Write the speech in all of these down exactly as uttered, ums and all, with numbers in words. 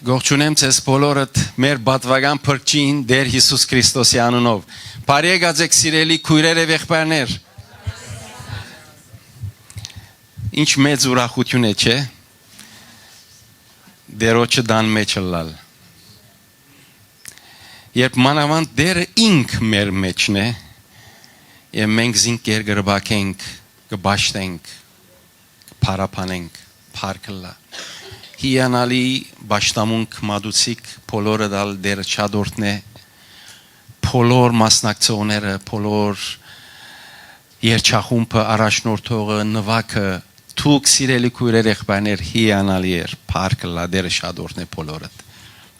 Գողջունեմ ձեզ բոլորդ մեր պատուական փրկչին Տէր Յիսուս Քրիստոսի անունով։ Բարի եկած եք, սիրելի քոյրեր եւ եղբայրներ։ Ինչ մեծ ուրախութիւն է, չէ՞, Տէրոջը տան մէջ ըլլալ։ Երբ մանաւանդ Տէրը ինք մեր մէջն է, եւ մենք զինք կերկրպագենք, կը պաշտենք, փառաբանենք, փառք ըլլայ։ Հիանալի պաշտամունք մատուցիք, բոլորդ ալ Տէրը շատ օրհնէ, բոլոր մասնակցողները, բոլոր երգչախումբը, առաջնորդողը, նուագը, դուք, սիրելի քոյրեր, եղբայրներ, հիանալի էր, փառք ըլլայ, Տէրը շատ օրհնէ բոլորդ,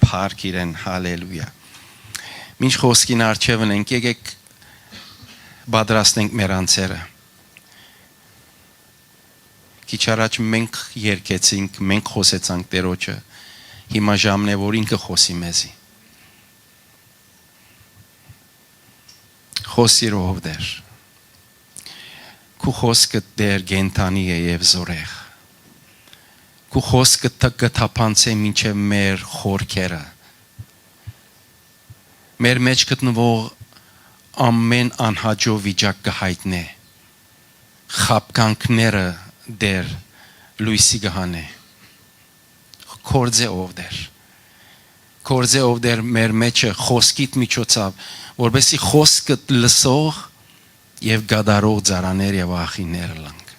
փառք իրեն, հալելույա։ Մինչ խոսքին առջեւն ենք, եկեք պատրաստենք մեր անձերը։ Քիչ առաջ մենք երգեցինք, մենք խօսեցանք Տէրոջը, հիմա ժամն է, որ ինքը խօսի մեզի։ Խօս սիրով, Տէր։ Քու խօսքը, Տէր, կենդանի է եւ զօրեղ։ Քու խօսքը տ-, կը թափանցէ մինչեւ մեր խորքերը։ Մեր մէջ գտնուող ամէն անհաճոյ վիճակ կը յայտնէ, խաբկանքները, Տէր, լոյսի կը հանէ։ Գործէ, ով Տէր, գործէ, ով Տէր, մեր մէջը խօսքիդ միջոցաւ, որպէսզի խօսքդ լսող եւ կատարող ծառաներ եւ աղախիններ ըլլանք։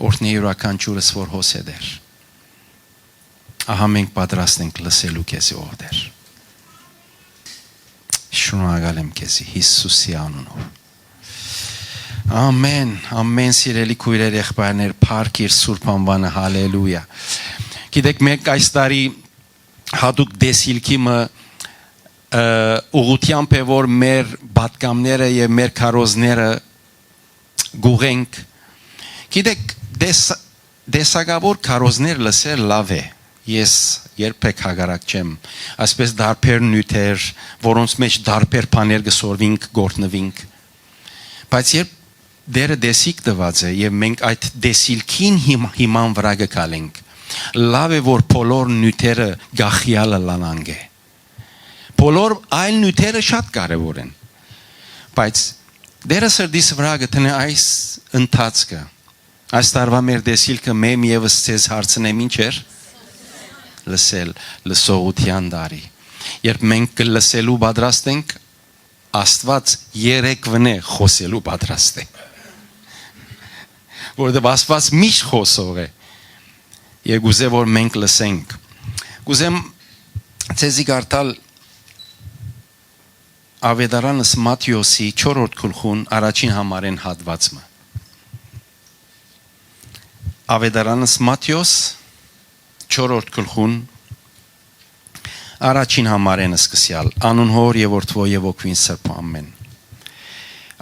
Օրհնէ իւրաքանչիւրս, որ հոս է, Տէր։ Ահա մենք պատրաստ ենք լսելու քեզի, ով Տէր։ Շնորհակալ եմ քեզի, Յիսուսի անունով։ Ամեն, ամեն, սիրելի քոյրեր, եղբայրներ, փառք իր սուրբ անուանը, հալելույա։ Գիտեք, մենք այս տարի յատուկ տեսիլքի մը, ը, ուղղութեամբ է, որ մեր պատգամները եւ մեր քարոզները կ'ուղենք։ Գիտեք, տես-, տեսակաւոր քարոզներ լսել լաւ է։ Ես երբեք հակառակ չեմ այսպես տարբեր նիւթեր, որոնց մէջ տարբեր բաներ կը սորվինք, կ'օրհնուինք։ Բայց երբ Տէրը տեսիլք տուած է եւ մենք այդ տեսիլքին հիմ-, հիման վրայ կը քալենք, լաւ է, որ բոլոր նիւթերը կախեալը ըլլան անկէ։ Բոլոր այլ նիւթերը շատ կարեւոր են, բայց Տէրը սրտիս վրայ կը դնէ այս ընթացքը։ Այս տարուայ մեր տեսիլքը մեմ եւս ձեզ հարցնեմ, ինչ էր։ Լսել, լսողութեան տարի։ Երբ մենք կը լսելու պատրաստ ենք, Աստուած երեկ վնէ խօսելու պատրաստ է, որովհետեւ Աստուած միշտ խօսող է եւ կ'ուզէ, որ մենք լսենք։ Կ'ուզեմ ձեզի կարդալ Աւետարանս Մատթէոսի չորրորդ գլխուն առաջին համարէն հատուած մը։ Աւետարանս Մատթէոս, չորրորդ գլխուն, առաջին համարէն սկսեալ, անուն Հօր եւ Որդւոյ եւ Հոգւոյն Սրբոյ, ամեն։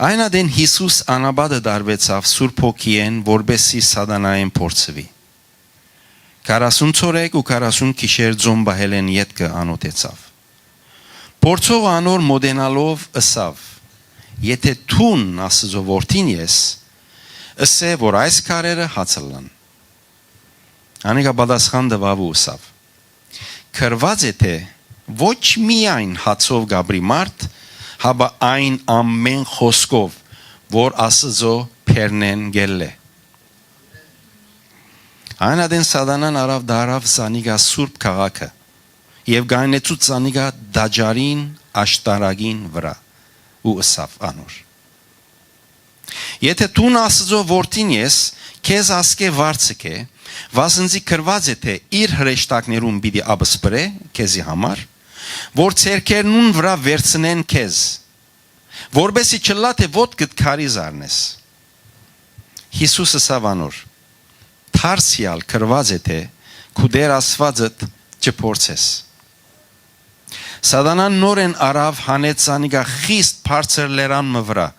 Այն ատեն Յիսուս անապատը տարուեցաւ Սուրբ Հոգիէն, որպէսզի սատանայէն փորձուի։ Քառասուն ցորեկ ու քառասուն գիշեր ձոն պահելէն ետքը անօթեցաւ։ Փորձողը անոր մօտենալով ըսաւ. «Եթէ դուն Աստուծոյ որդին ես, ըսէ, որ այս քարերը հաց ըլլան»։ Անիկա պատասխան տուաւ ու ըսաւ. «Գրուած է թէ, ոչ միայն հացով կ'ապրի մարդ, հապա այն ամեն խօսքով, որ Աստուծոյ բերնէն կ'ելլէ»։ Այն ատեն սատանան առաւ, տարաւ զանիկա սուրբ քաղաքը եւ կայնեցուց զանիկա տաճարին աշտարակին վրայ ու ըսաւ անոր. «Եթէ դուն Աստուծոյ որդին ես, քեզ ասկէ վարձ քէ, վասն զի գրուած է թէ, "Իր հրեշտակներուն պիտի ապսպրէ քեզի համար, որ ձեռքերնուն վրայ վերցնեն քեզ, որպէսզի չըլլայ թէ ոտքդ քարի զարնես"։ Յիսուս ըսաւ անոր. «Դարձեալ գրուած է թէ, "Քու Տէր Աստուածդ չփորձես"»։ Սատանան նորէն առաւ, հանեց զանիկա խիստ բարձր լերան մը վրայ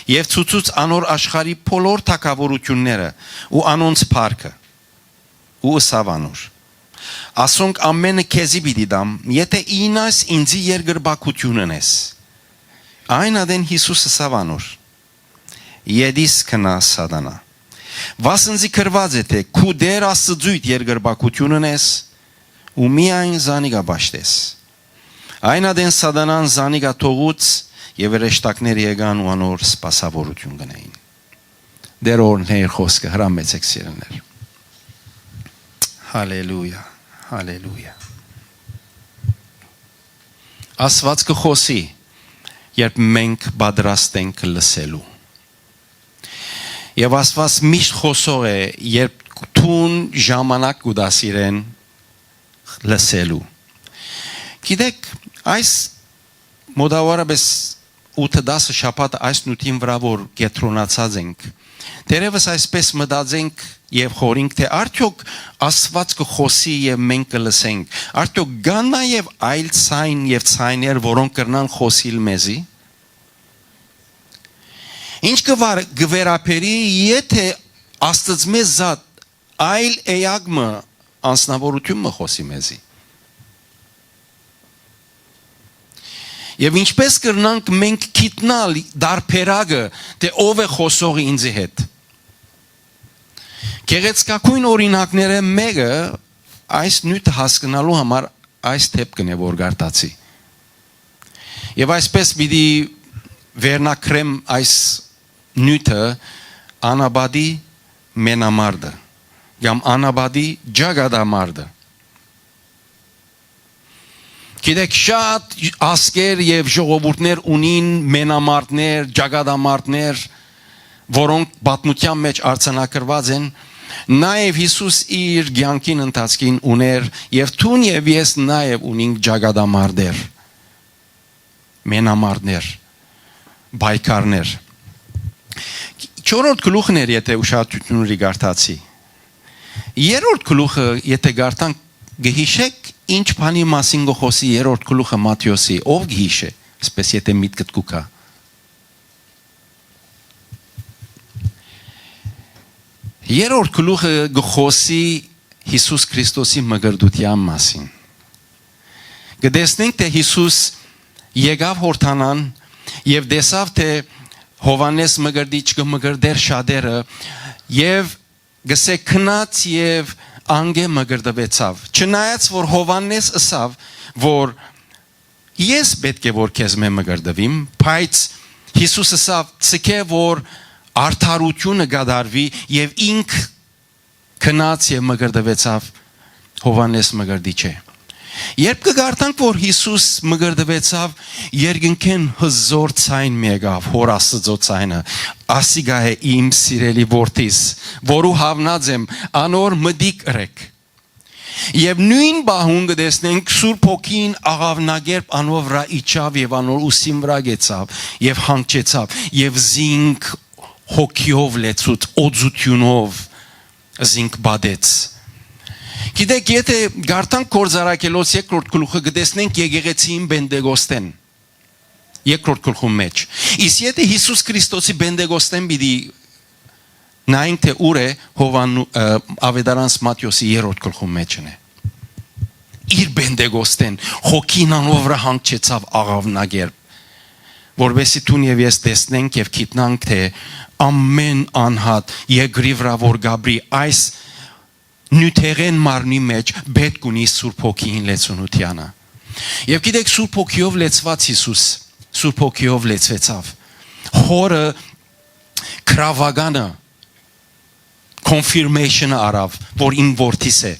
եւ ցուցուց անոր աշխարհի բոլոր թագաւորութիւնները ու անոնց փառքը, ու ըսաւ անոր. «Ասոնք ամէնը քեզի պիտի տամ, եթէ իյնայս ինծի երկրպագութիւն ընես»։ Այն ատեն Յիսուս ըսաւ անոր. «Ետիս գնա, սատանայ, վասն զի գրուած է թէ, "Քու Տէր Աստուծոյդ երկրպագութիւն ընես", ու միայն զանիկա պաշտես։ Այն ատեն Սատանան զանիկա թողուց, եւ հրեշտակները եկան ու անոր սպասաւորութիւն կ'ընէին։ Տէր օրհնէ իր խօսքը, հրամեցէք, սիրելիներ։ Հալելույա, հալելույա։ Աստուած կը խօսի, երբ մենք պատրաստ ենք լսելու։ Եւ Աստուած միշտ խօսող է, երբ դուն ժամանակ կու տաս իրեն լսելու։ Գիտեք, այս մօտաւորապէս ութը տասը շաբաթ այս նիւթին վրայ որ կեդրոնացած ենք, թերեւս այսպէս մտածենք եւ խորհենք, թէ արդեօք Աստուած կը խօսի եւ մենք կը լսենք, արդեօք կան նաեւ այլ ցայն եւ ցայներ, որոնք կրնան խօսիլ մեզի։ Ինչ կը վար-, կը վերաբերի, եթէ Աստծմէ զատ այլ էակ մը, անձնաւորութիւն մը խօսի մեզի։ Եւ ինչպէս կրնանք մենք գիտնալ դարբերակը, թէ ով է խօսողը ինծի հետ։ Գեղեցկագոյն օրինակները մէկը այս նիւթը հասկնալու համար այս դէպքն է, որ կարդացի։ Եւ այսպէս պիտի վերնագրեմ այս նիւթը անապատի մենամարտը կամ անապատի ճակատամարտը։ Գիտեք, շատ ազգեր եւ ժողովուրդներ ունին մենամարտներ, ճակատամարտներ, որոնք պատմության մեջ արձանագրուած են, նաեւ Յիսուս իր կեանքին ընթացքին ունէր, եւ դուն եւ ես նաեւ ունինք ճակատամարտեր, մենամարտներ, պայքարներ։ Չորրորդ գլուխն էր, եթէ ուշադրութիւնը կարդացի։ Երրորդ գլուխը, եթէ կարդանք, կը յիշեք, ինչ բանի մասին կը խօսի երրորդ գլուխը Մատթէոսի, ով կը յիշէ, այսպես եթէ միտքդ կու գայ։ Երրորդ գլուխը կը խօսի Յիսուս Քրիստոսի մկրտութեան մասին։ Կը տեսնենք, թէ Յիսուս եկաւ Յորդանան եւ տեսաւ, թէ Յովհաննէս Մկրտիչ կը մկրտէր շատերը եւ կ'ըսէ, գնաց եւ անկէ մկրտուեցաւ։ Չնայած որ Յովհաննէս ըսաւ, որ ես պէտք է որ քեզմէ մկրտուիմ, բայց Յիսուս ըսաւ, ձգէ որ արդարութիւնը կատարուի, եւ ինք գնաց եւ մկրտուեցաւ Յովհաննէս Մկրտիչէ։ Երբ կը կարդանք, որ Յիսուս մկրտուեցաւ, երկնքէն հզօր ցայն մը եկաւ, Հօր Աստուծոյ ցայնը. «Ասիկա է իմ սիրելի որդիս, որու յաւնած եմ, անոր մտիկ ըրէք»։ Եւ նոյն պահուն կը տեսնենք Սուրբ Հոգին աղաւնակերպ անոր վրայ իջաւ եւ անոր ուսին վրայ գեցաւ եւ հանգչեցաւ եւ զինք հոգիով լեցուց, օծութիւնով զինք պատեց։ Գիտեք, եթէ կարդանք Գործառաքելոց երկրորդ գլուխը, կը տեսնենք եկեղեցին Պենտեկոստեն, երկրորդ գլխուն մեջ։ Իսկ եթէ Յիսուս Քրիստոսի Պենտեկոստեն պիտի նայենք, թէ ուր է, Յովհաննու-, ը, Աւետարանս Մատթէոսի երրորդ գլխուն մեջն է։ Իր Պենտեկոստեն, Հոգին անոր վրայ հանգչեցաւ աղաւնակերպ, որպեսզի դուն եւ ես տեսնենք եւ գիտնանք, թէ ամէն անհատ երկրի վրայ որ կ'ապրի այս նիւթեղէն մարմնի մեջ, պէտք ունի Սուրբ Հոգին լեցունութեանը։ Եւ գիտեք, Սուրբ Հոգիով լեցուած Յիսուս, Սուրբ Հոգիով լեցուեցաւ։ Հօրը գրաւականը, confirmation-ը առաւ, որ իմ որդիս է։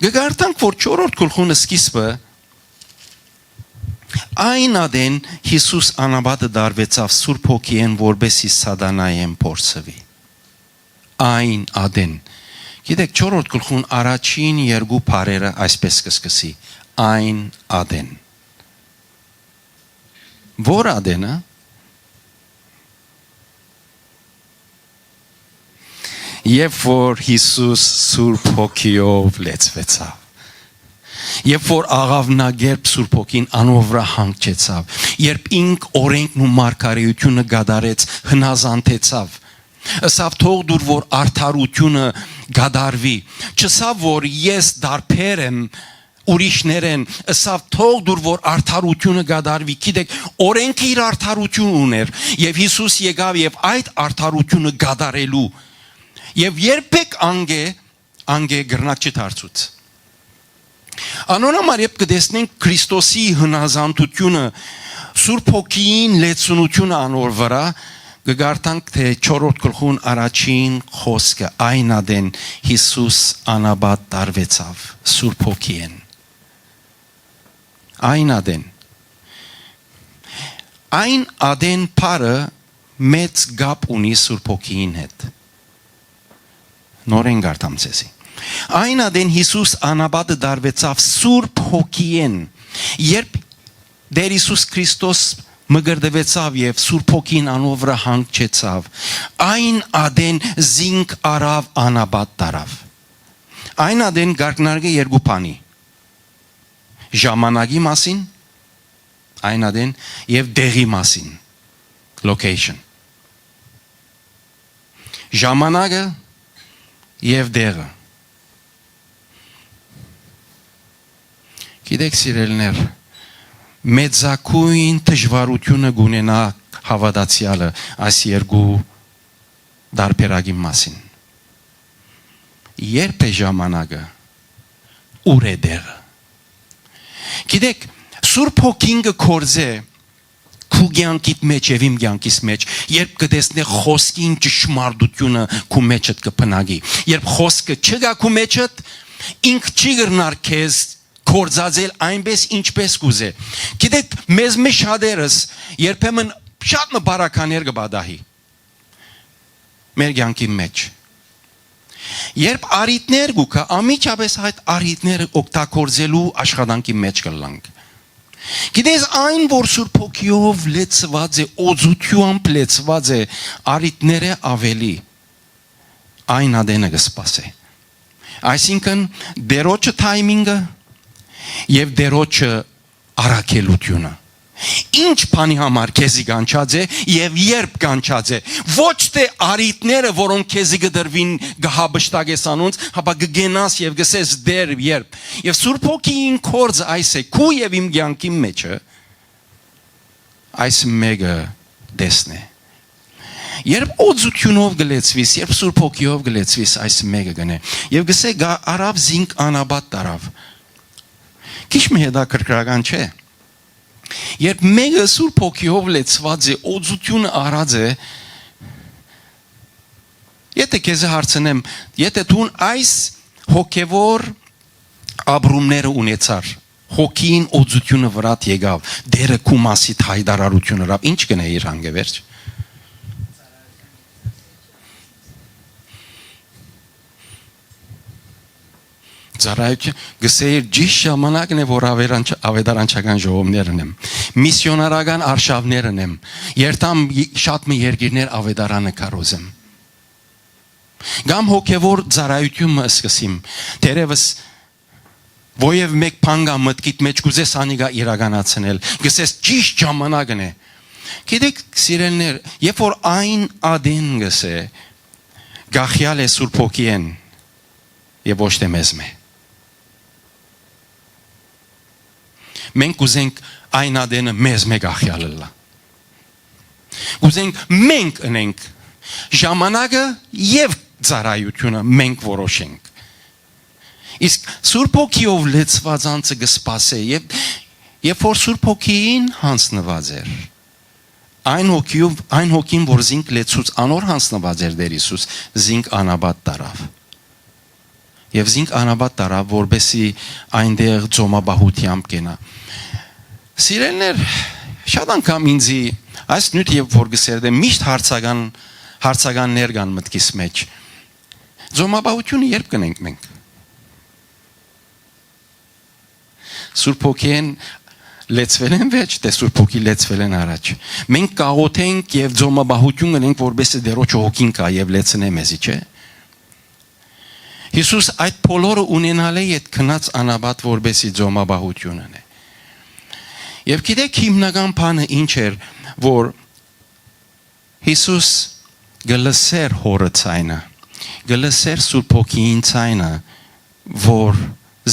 Կը կարդանք, որ չորրորդ գլխուն սկիզբը, այն ատեն Յիսուս անապատը տարուեցաւ Սուրբ Հոգիէն, որպեսզի Սատանայէն փորձուի։ Այն ատեն։ Գիտեք, չորրորդ գլխուն առաջին երկու բառերը այսպես կը սկսի. «Այն ատեն»։ Ո՞ր ատենը։ Երբ որ Յիսուս Սուրբ Հոգիով լեցուեցաւ, երբ որ աղաւնակերպ Սուրբ Հոգին անոր վրայ հանգչեցաւ, երբ ինք օրենքն ու մարգարէութիւնը կատարեց, հնազանդեցաւ, ըսաւ, «Թող դուր որ արդարութիւնը կատարուի»։ Չըսաւ, որ «Ես դարբեր եմ ուրիշներէն»։ Ըսաւ, «Թող դուր որ արդարութիւնը կատարուի»։ Գիտեք, օրենքը իր արդարութիւնը ունէր, եւ Յիսուս եկաւ եւ այդ արդարութիւնը կատարելու։ Եւ երբեք անգէ, անգէ կրնակ չի դարձուց։ Անոր համար, երբ կը տեսնենք Քրիստոսի հնազանդութիւնը, Սուրբ Հոգիին լեցունութիւնը անոր վրայ, կը կարդանք, թէ չորրորդ գլխուն առաջին խօսքը, այն ատեն Յիսուս անապատ տարուեցաւ Սուրբ Հոգիէն։ Այն ատեն։ Այն ատեն բառը մեծ կապ ունի Սուրբ Հոգիին հետ։ Նորէն կարդամ ձեզի։ Այն ատեն Յիսուս անապատը տարուեցաւ Սուրբ Հոգիէն, երբ Տէր Յիսուս Քրիստոս մկրտուեցաւ եւ Սուրբ Հոգին անոր վրայ հանգչեցաւ, այն ատեն զինք առաւ, անապատ տարաւ։ Այն ատեն կարկնարկը երկու բանի. ժամանակի մասին, այն ատեն, եւ դեղի մասին, location։ Ժամանակը եւ դեղը։ Գիտեք, սիրելիներ, մեծագոյն դժուարութիւնը կունենայ հաւատացեալը այս երկու տարբերակին մասին։ Ե՞րբ է ժամանակը, ո՞ւր է դեղը։ Գիտեք, Սուրբ Հոգին կը գործէ քու կեանքիդ մէջ եւ իմ կեանքիս մէջ, երբ կը տեսնէ խօսքին ճշմարտութիւնը քու մէջդ կը բնակի։ Երբ խօսքը չկայ քու մէջդ, ինք չի կրնար քեզ գործածել այնպէս, ինչպէս կ'ուզէ։ Գիտեք, մեզմէ շատերս երբեմն շատ մը բարականեր կը պատահի մեր կեանքի մէջ։ Երբ առիթներ կու գայ, անմիջապէս այդ առիթները օգտագործելու աշխատանքի մէջ կ'ըլլանք։ Գիտես, այն, որ Սուրբ Հոգիով լեցուած է, օծութեամբ լեցուած է, առիթները աւելի, այն ատենը կը սպասէ։ Այսինքն, Տէրոջը թայմինգը եւ Տէրոջը առաքելութիւնը։ Ինչ բանի համար քեզի կանչած է եւ երբ կանչած է, ոչ թէ առիթները, որոնք քեզի կը տրուին, կը հափշտակես անոնց, հապա կը գնաս եւ կ'ըսես. «Տէր, երբ»։ Եւ Սուրբ Հոգիին գործը այս է, քու եւ իմ կեանքի մէջը, այս մէկը տեսնէ։ Երբ օծութիւնով կը լեցուիս, երբ Սուրբ Հոգիով կը լեցուիս, այս մէկը կ'ընէ։ Եւ կ'ըսէ. «Գա, առաւ զինք, անապատ տարաւ»։ Քիչ մը հետաքրքրական չէ՞։ Երբ մէկը Սուրբ Հոգիով լեցուած է, օծութիւնը առած է, եթէ քեզի հարցնեմ, եթէ դուն այս հոգեվոր ապրումները ունեցար, Հոգին օծութիւնը վրադ եկաւ, Տէրը քու մասիդ յայտարարութիւն ըրաւ, ի՞նչ կ'ընէիր հանգեվերջ։ Ծառայութիւն, կ'ըսէիր, ճիշդ ժամանակն է, որ աւետարանչ-, աւետարանչական ժողովներ ընեմ, միսիոնարական արշաւներ ընեմ, երթամ ե-, շատ մը երկիրներ, աւետարանը քարոզեմ։ Կամ հոգեվոր ծառայութիւն մը սկսիմ, թերեւս որեւէ մէկ բան կայ մտքիդ մէջ, կ'ուզես անիկա իրականացնել, կ'ըսես. «Ճիշդ ժամանակն է»։ Գիտեք, սիրելիներ, երբ որ այն ատեն կ'ըսէ, կախեալ է Սուրբ Հոգիէն եւ ոչ թէ մեզմէ։ Մենք կ'ուզենք այն ատենը մեզմէ կախեալ ըլլայ։ Կ'ուզենք մենք ընենք ժամանակը եւ ծառայութիւնը մենք որոշենք։ Իսկ Սուրբ Հոգիով լեցուած անձը կը սպասէ, եւ երբ որ Սուրբ Հոգիին յանձնուած էր, այն հոգիով, այն հոգին, որ զինք լեցուց, անոր յանձնուած էր Տէր Յիսուս, զինք անապատ տարաւ։ Եւ զինք անապատ տարաւ, որպեսզի այնտեղ ծոմապահութեամբ կենայ։ Սիրելիներ, շատ անգամ ինձի այս նիւթը, երբ որ կը սերտեմ, միշտ հարցական, հարցականներ կան մտքիս մէջ։ Ծոմապահութիւնը ե՞րբ կ'ընենք մենք։ Սուրբ Հոգին լեցուելէն վեր, թէ Սուրբ Հոգի լեցուելէն առաջ։ Մենք կաղոթենք եւ ծոմապահութիւն կ'ընենք, որպեսզի Տէրոջը Հոգին գայ եւ լեցնէ մեզի, չէ՞։ Յիսուս այդ բոլորը ունենալէ յետ գնաց անապատ, որպեսզի ծոմապահութիւն ընէ։ Եւ գիտեք, հիմնական բանը ինչ էր, որ Յիսուս կը լսէր Հօրը ձայնը, կը լսէր Սուրբ Հոգիին ձայնը, որ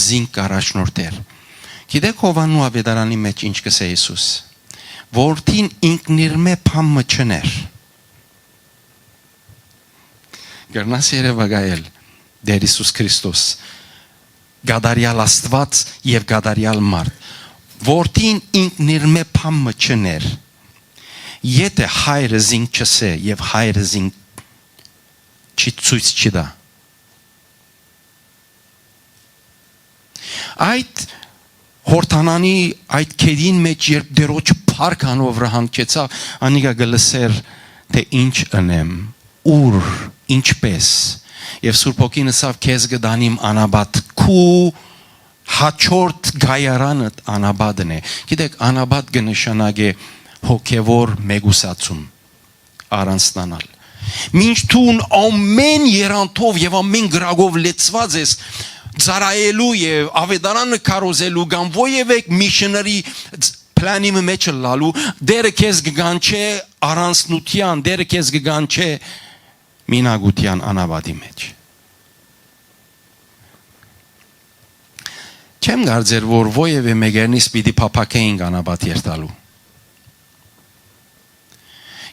զինք կ'առաջնորդէր։ Գիտեք, Յովհաննու աւետարանի մէջ ինչ կ'ըսէ Յիսուս։ Որդին ինքնիրմէ բան մը չըներ։ Կրնաս երեւակայել Տէր Յիսուս Քրիստոս կատարեալ Աստուած եւ կատարեալ մարդ։ Որդին ինքն իրմէ բան մը չըներ, եթէ հայրը զինք չըսէ եւ հայրը զինք չի, ցոյց չի տայ։ Այդ Յորդանանի այդ գետին մէջ, երբ Տէրոջ փառք անոր վրայ հանգեցաւ, անիկա կը լսէր թէ ինչ ընեմ, ո՞ւր, ինչպէս։ Եւ Սուրբ Հոգին ըսաւ. «Քեզ կը տանիմ անապատ, քու յաջորդ կայարանդ անապատն է»։ Գիտէք, անապատ կը նշանակէ հոգեւոր մեկուսացում, առանձնանալ։ Մինչ դուն ամէն եռանդով եւ ամէն կրակով լեցուած ես ծառայելու եւ աւետարանը քարոզելու կամ որեւէ միսիոների պլանի մը մէջ ըլլալու, Տէրը քեզ կը կանչէ առանձնութեան, Տէրը քեզ կը կանչէ մինակութեան անապատի մէջ։ Չեմ կարծեր, որ որեւէ մեկերնից պիտի փափաքէինք անապատ երթալու։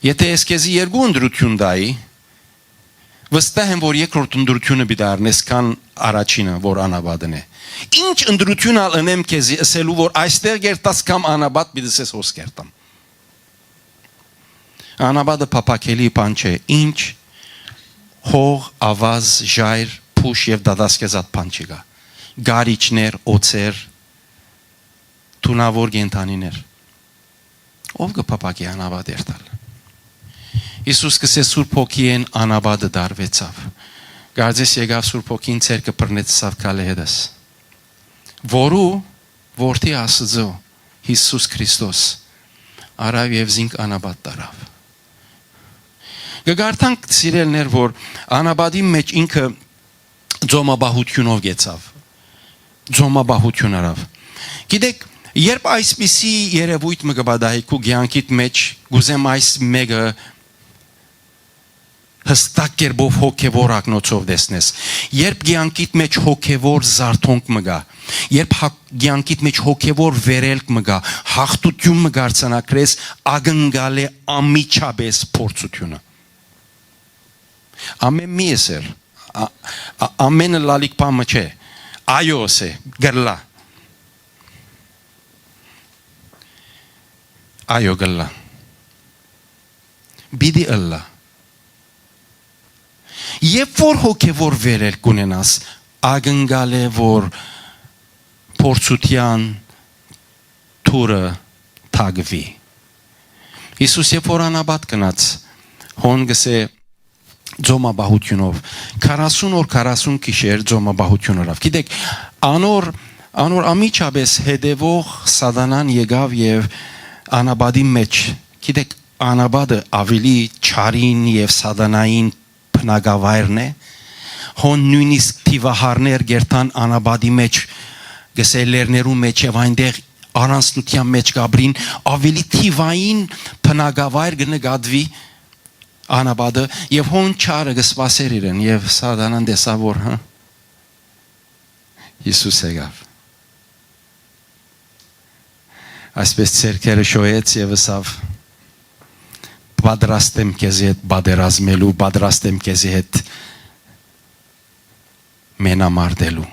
Եթէ ես քեզի երկու ընտրութիւն տայի, վստահ եմ, որ երկրորդ ընտրութիւնը պիտի առնես, քան առաջինը, որ անապատն է։ Ինչ ընտրութիւն ալ ընեմ քեզի ըսելու, որ այստեղ կերտաս կամ անապատ, պիտի ըսես՝ հոս կերտամ։ Անապատը փափաքելի բան չէ։ Ինչ հող, ավազ, ժայռ, փուշ եւ դատասկեզատ բան չկայ։ Գարիճներ, օձեր, թունաւոր կենդանիներ։ Ո՞վ կը փափաքի անապատ երթալ։ Յիսուս կ'ըսէ. «Սուրբ Հոգիէն անապատը տարուեցաւ»։ Կարծես եկաւ Սուրբ Հոգին, ձեռքը բռնեց, ըսաւ. «Գալէ հետս»։ Որու որդի Աստուծոյ, Յիսուս Քրիստոս, առաւ եւ զինք անապատ տարաւ։ Կը կարդանք, սիրելիներ, որ անապատին մէջ ինքը ծոմապահութիւնով գեցաւ, ծոմապահութիւն առաւ։ Գիտէք, երբ այսպիսի երեւոյթ մը կը պատահի քու կեանքիդ մէջ, կ'ուզեմ այս մէկը յստակ կերպով հոգեւոր ակնոցով տեսնես։ Երբ կեանքիդ մէջ հոգեւոր զարթոնք մը գայ, երբ հա-, կեանքիդ մէջ հոգեւոր վերելք մը գայ, յաղթութիւն մը կ'արձանագրես, ակնկալէ անմիջապէս փորձութիւնը։ Ամէն մի ըսել, ա-, ա-, ամէնը լալիկ բան մը չէ։ Այո ըսէ, կ'ըլլայ։ Այո, կ'ըլլայ։ Պիտի ըլլայ։ Երբ որ հոգեւոր վերելք կ'ունենաս, ակնկալէ որ փորձութեան դուռը թակուի։ Յիսուս երբ որ անապատ գնաց, հոն կ'ըսէ, ծոմապահութիւնով, քառասուն օր, քառասուն գիշեր ծոմապահութիւն ըրաւ։ Գիտէք, անոր, անոր անմիջապէս հետեւող Սատանան եկաւ եւ անապատի մէջ, գիտէք, անապատը աւելի չարին եւ սատանային բնակավայրն է, հոն նոյնիսկ դիւահարներ կերթան անապատի մէջ, կ'ըսէ, լեռներու մէջ, եւ այնտեղ առանձնութեան մէջ կ'ապրին, աւելի դիւային բնակավայր կը նկատուի անապատը, եւ հոն չարը կը սպասէր իրեն, եւ Սատանան տեսաւ, որ, հա, Յիսուս եկաւ։ Այսպէս ձեռքերը շոյեց եւ ըսաւ. «Պատրաստ եմ քեզի հետ պատերազմելու, պատրաստ եմ քեզի հետ մենամարտելու»։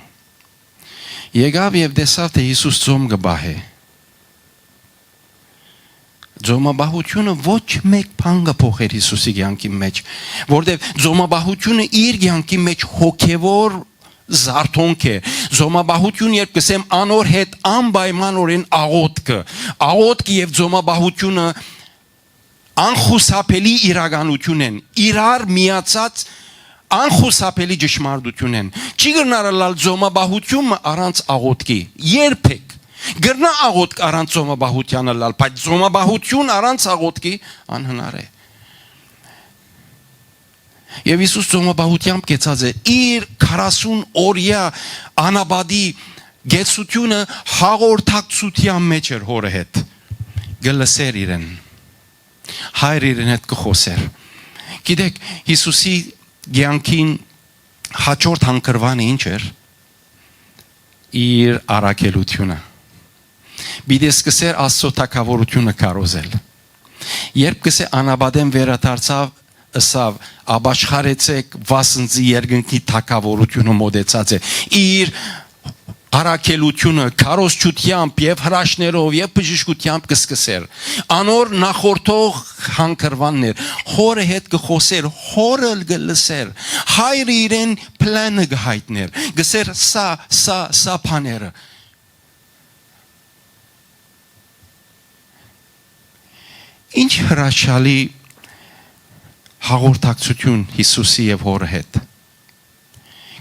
Եկաւ եւ տեսաւ թէ Յիսուս ծոմ կը պահէ։ Ծոմապահութիւնը ոչ մէկ բան կը փոխէր Յիսուսի կեանքի մէջ, որտեւ ծոմապահութիւնը իր կեանքի մէջ հոգեւոր զարթոնք է։ Ծոմապահութիւն, երբ կ'ըսեմ, անոր հետ անպայմանօրէն աղօթքը, աղօթքը եւ ծոմապահութիւնը անխուսափելի իրականութիւն են, իրար միացած անխուսափելի ճշմարտութիւն են։ Չի կրնար ըլլալ ծոմապահութիւն մը առանց աղօթքի, երբեք։ Կրնայ աղօթք առանց ծոմապահութեան ըլլալ, բայց ծոմապահութիւն առանց աղօթքի անհնար է։ Եւ Յիսուս ծոմապահութեամբ կեցած է, իր քառասուն օրեայ անապատի կեցութիւնը հաղորդակցութեան մէջ էր հօրը հետ։ Կը լսէր իրեն։ Հայրը իրեն հետ կը խօսէր։ Գիտէք, Յիսուսի կեանքին յաջորդ հանգրուանը ինչ էր։ Իր առաքելութիւնը։ Պիտի սկսէր Աստծո թագաւորութիւնը քարոզել։ Երբ կ'ըսէ անապատէն վերադարձաւ, ըսաւ. «Ապաշխարեցէք, վասն զի երկնքի թագաւորութիւնը մօտեցած է»։ Իր առաքելութիւնը քարոզչութեամբ եւ հրաշներով եւ բժշկութեամբ կը սկսէր։ Անոր նախորդող հանգրուանն էր, հօրը հետ կը խօսէր, հօրը ալ կը լսէր, հայրը իրեն պլանը կը յայտնէր, կ'ըսէր սա, սա, սա բաները։ Ինչ հրաշալի հաղորդակցութիւն Յիսուսի եւ հօրը հետ։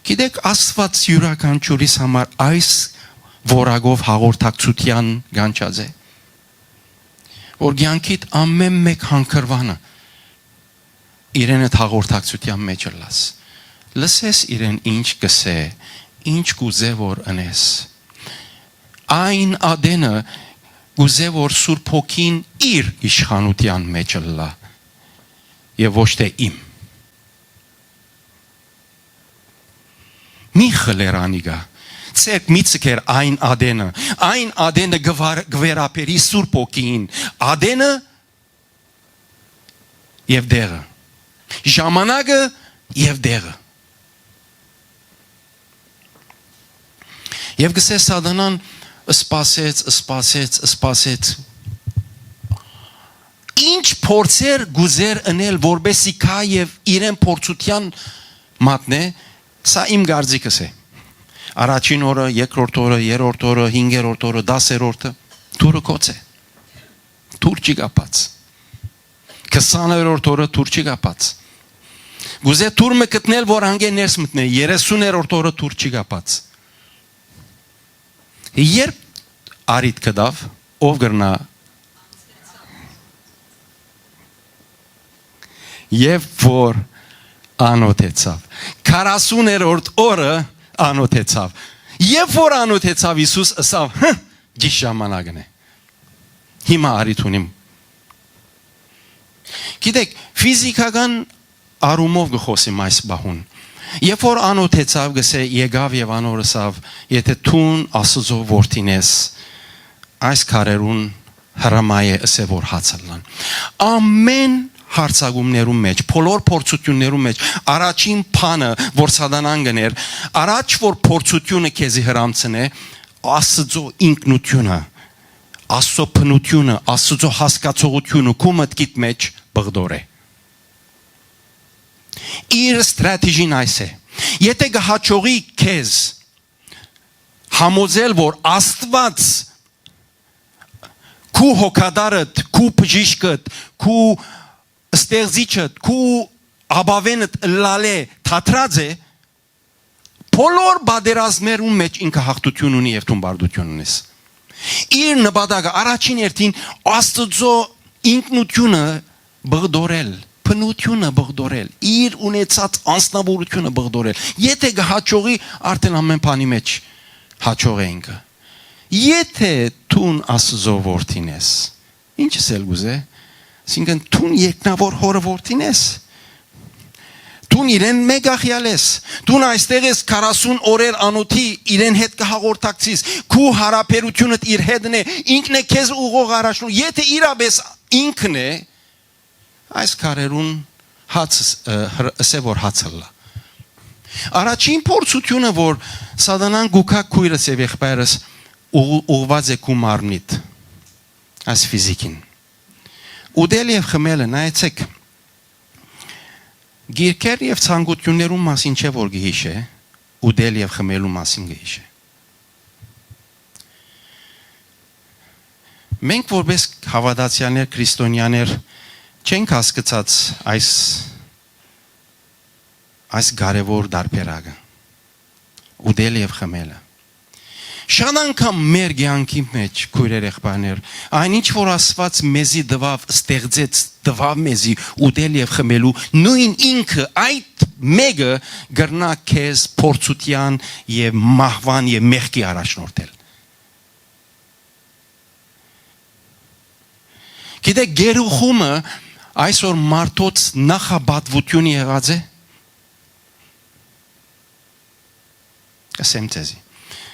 Գիտեք, Աստուած իւրաքանչիւրիս համար այս որակով հաղորդակցութեան կանչած է, որ կեանքիդ ամէն մէկ հանգրուանը իրեն այդ հաղորդակցութեան մէջ ըլլաս։ Լսես իրեն ինչ կ'ըսէ, ինչ կ'ուզէ որ ընես։ Այն ատենը կ'ուզէ որ Սուրբ Հոգին իր իշխանութեան մէջ ըլլայ եւ ոչ թէ իմ։ Մի խլեր անիկա։ Ձեռք մի ձգեր այն ատենը։ Այն ատենը կը վար-, կը վերաբերի Սուրբ Հոգիին։ Ատենը եւ դեղը, ժամանակը եւ դեղը։ Եւ կ'ըսէ, Սատանան սպասեց, սպասեց, սպասեց։ Ինչ փորձեր կ'ուզէր ընել, որպէսզի գայ եւ իրեն փորձութեան մատնէ, սա իմ կարծիքս է։ Առաջին օրը, երկրորդ օրը, երրորդ օրը, հինգերորդ օրը, տասերորդը, դուռը գոց է։ Դուռ չի կապած։ Քսաներորդ օրը դուռ չի կապած։ Կ'ուզէ դուռ մը գտնել, որ անկէ ներս մտնէ։ Երեսուներորդ օրը դուռ չի կապած։ Երբ առիթ գտաւ, ով կրնայ եւ որ անօթեցաւ։ Քառասուներորդ օրը անօթեցաւ։ Եւ որ անօթեցաւ, Յիսուս ըսաւ. «Հը, ճիշտ ժամանակն է։ Հիմա առիթ ունիմ»։ Գիտեք, ֆիզիքական առումով կը խօսիմ այս պահուն։ Երբ որ անօթեցաւ, կ'ըսէ, եկաւ եւ անոր ըսաւ. «Եթէ դուն Աստուծոյ որդին ես, այս քարերուն հրամայէ, ըսէ որ հաց ըլլան»։ Ամէն հարցակումներուն մէջ, բոլոր փորձութիւններուն մէջ, առաջին բանը, որ Սատանան կ'ընէր, առաջ որ փորձութիւնը քեզի հրամցնէ, Աստուծոյ ինքնութիւնը, Աստուծոյ բնութիւնը, Աստուծոյ հասկացողութիւնը քու մտքիդ մէջ բղդորէ։ Իր ստրատեգին այս է։ Եթէ կը հաջողի քեզ համոզել, որ Աստուած քու հոգատարդ, քու բժիշկդ, քու ստեղծիչդ, քու ապաւենդ ըլլալէ թատրած է, բոլոր պատերազմներուն մէջ ինքը հաղթութիւն ունի եւ դուն պարտութիւն ունես։ Իր նպատակը առաջին հերթին Աստուծոյ ինքնութիւնը բղդորել, բնութիւնը բղդորել, իր ունեցած անձնաւորութիւնը բղդորել։ Եթէ կը հաջողի, արդեն ամէն բանի մէջ հաջող է ինքը։ Եթէ դուն Աստուծոյ որդին ես, ինչ ըսել կ'ուզէ, այսինքն դուն երկնաւոր հօրը որդին ես, դուն իրեն մէկ ախեալ ես, դուն այստեղ ես քառասուն օրեր անօթի իրեն հետ կը հաղորդակցիս, քու յարաբերութիւնդ իր հետն է, ինքն է քեզ ուղղող առաջնորդ, եթէ իրապէս ինքն է, այս քարերուն հաց ս-, ը, հր-, ըսէ որ հաց ըլլայ։ Առաջին փորձութիւնը, որ Սատանան կու գայ քոյրս եւ եղբայրս, ուղ-, ուղղուած է քու մարմնիդ, այս ֆիզիքին։ Ուտել եւ խմելը, նայեցէք, գիրքեր եւ ցանկութիւններուն մասին չէ որ կը յիշէ, ուտել եւ խմելու մասին կը յիշէ։ Մենք որպես հաւատացեալներ, քրիստոնեաներ չենք հասկցած այս, այս կարեւոր տարբերակը, ուտել եւ խմելը։ Շատ անգամ մեր կեանքի մէջ, քոյրեր, եղբայրներ, այն ինչ որ Աստուած մեզի տուաւ, ստեղծեց, տուաւ մեզի ուտել եւ խմելու, նոյն ինքը, այդ մէկը կրնայ քեզ փորձութեան եւ մահուան եւ մեղքի առաջնորդել։ Գիտեք, գերուխումը այսօր մարդոց նախապատվությունը եղած է։ Կ'ըսեմ ձեզի։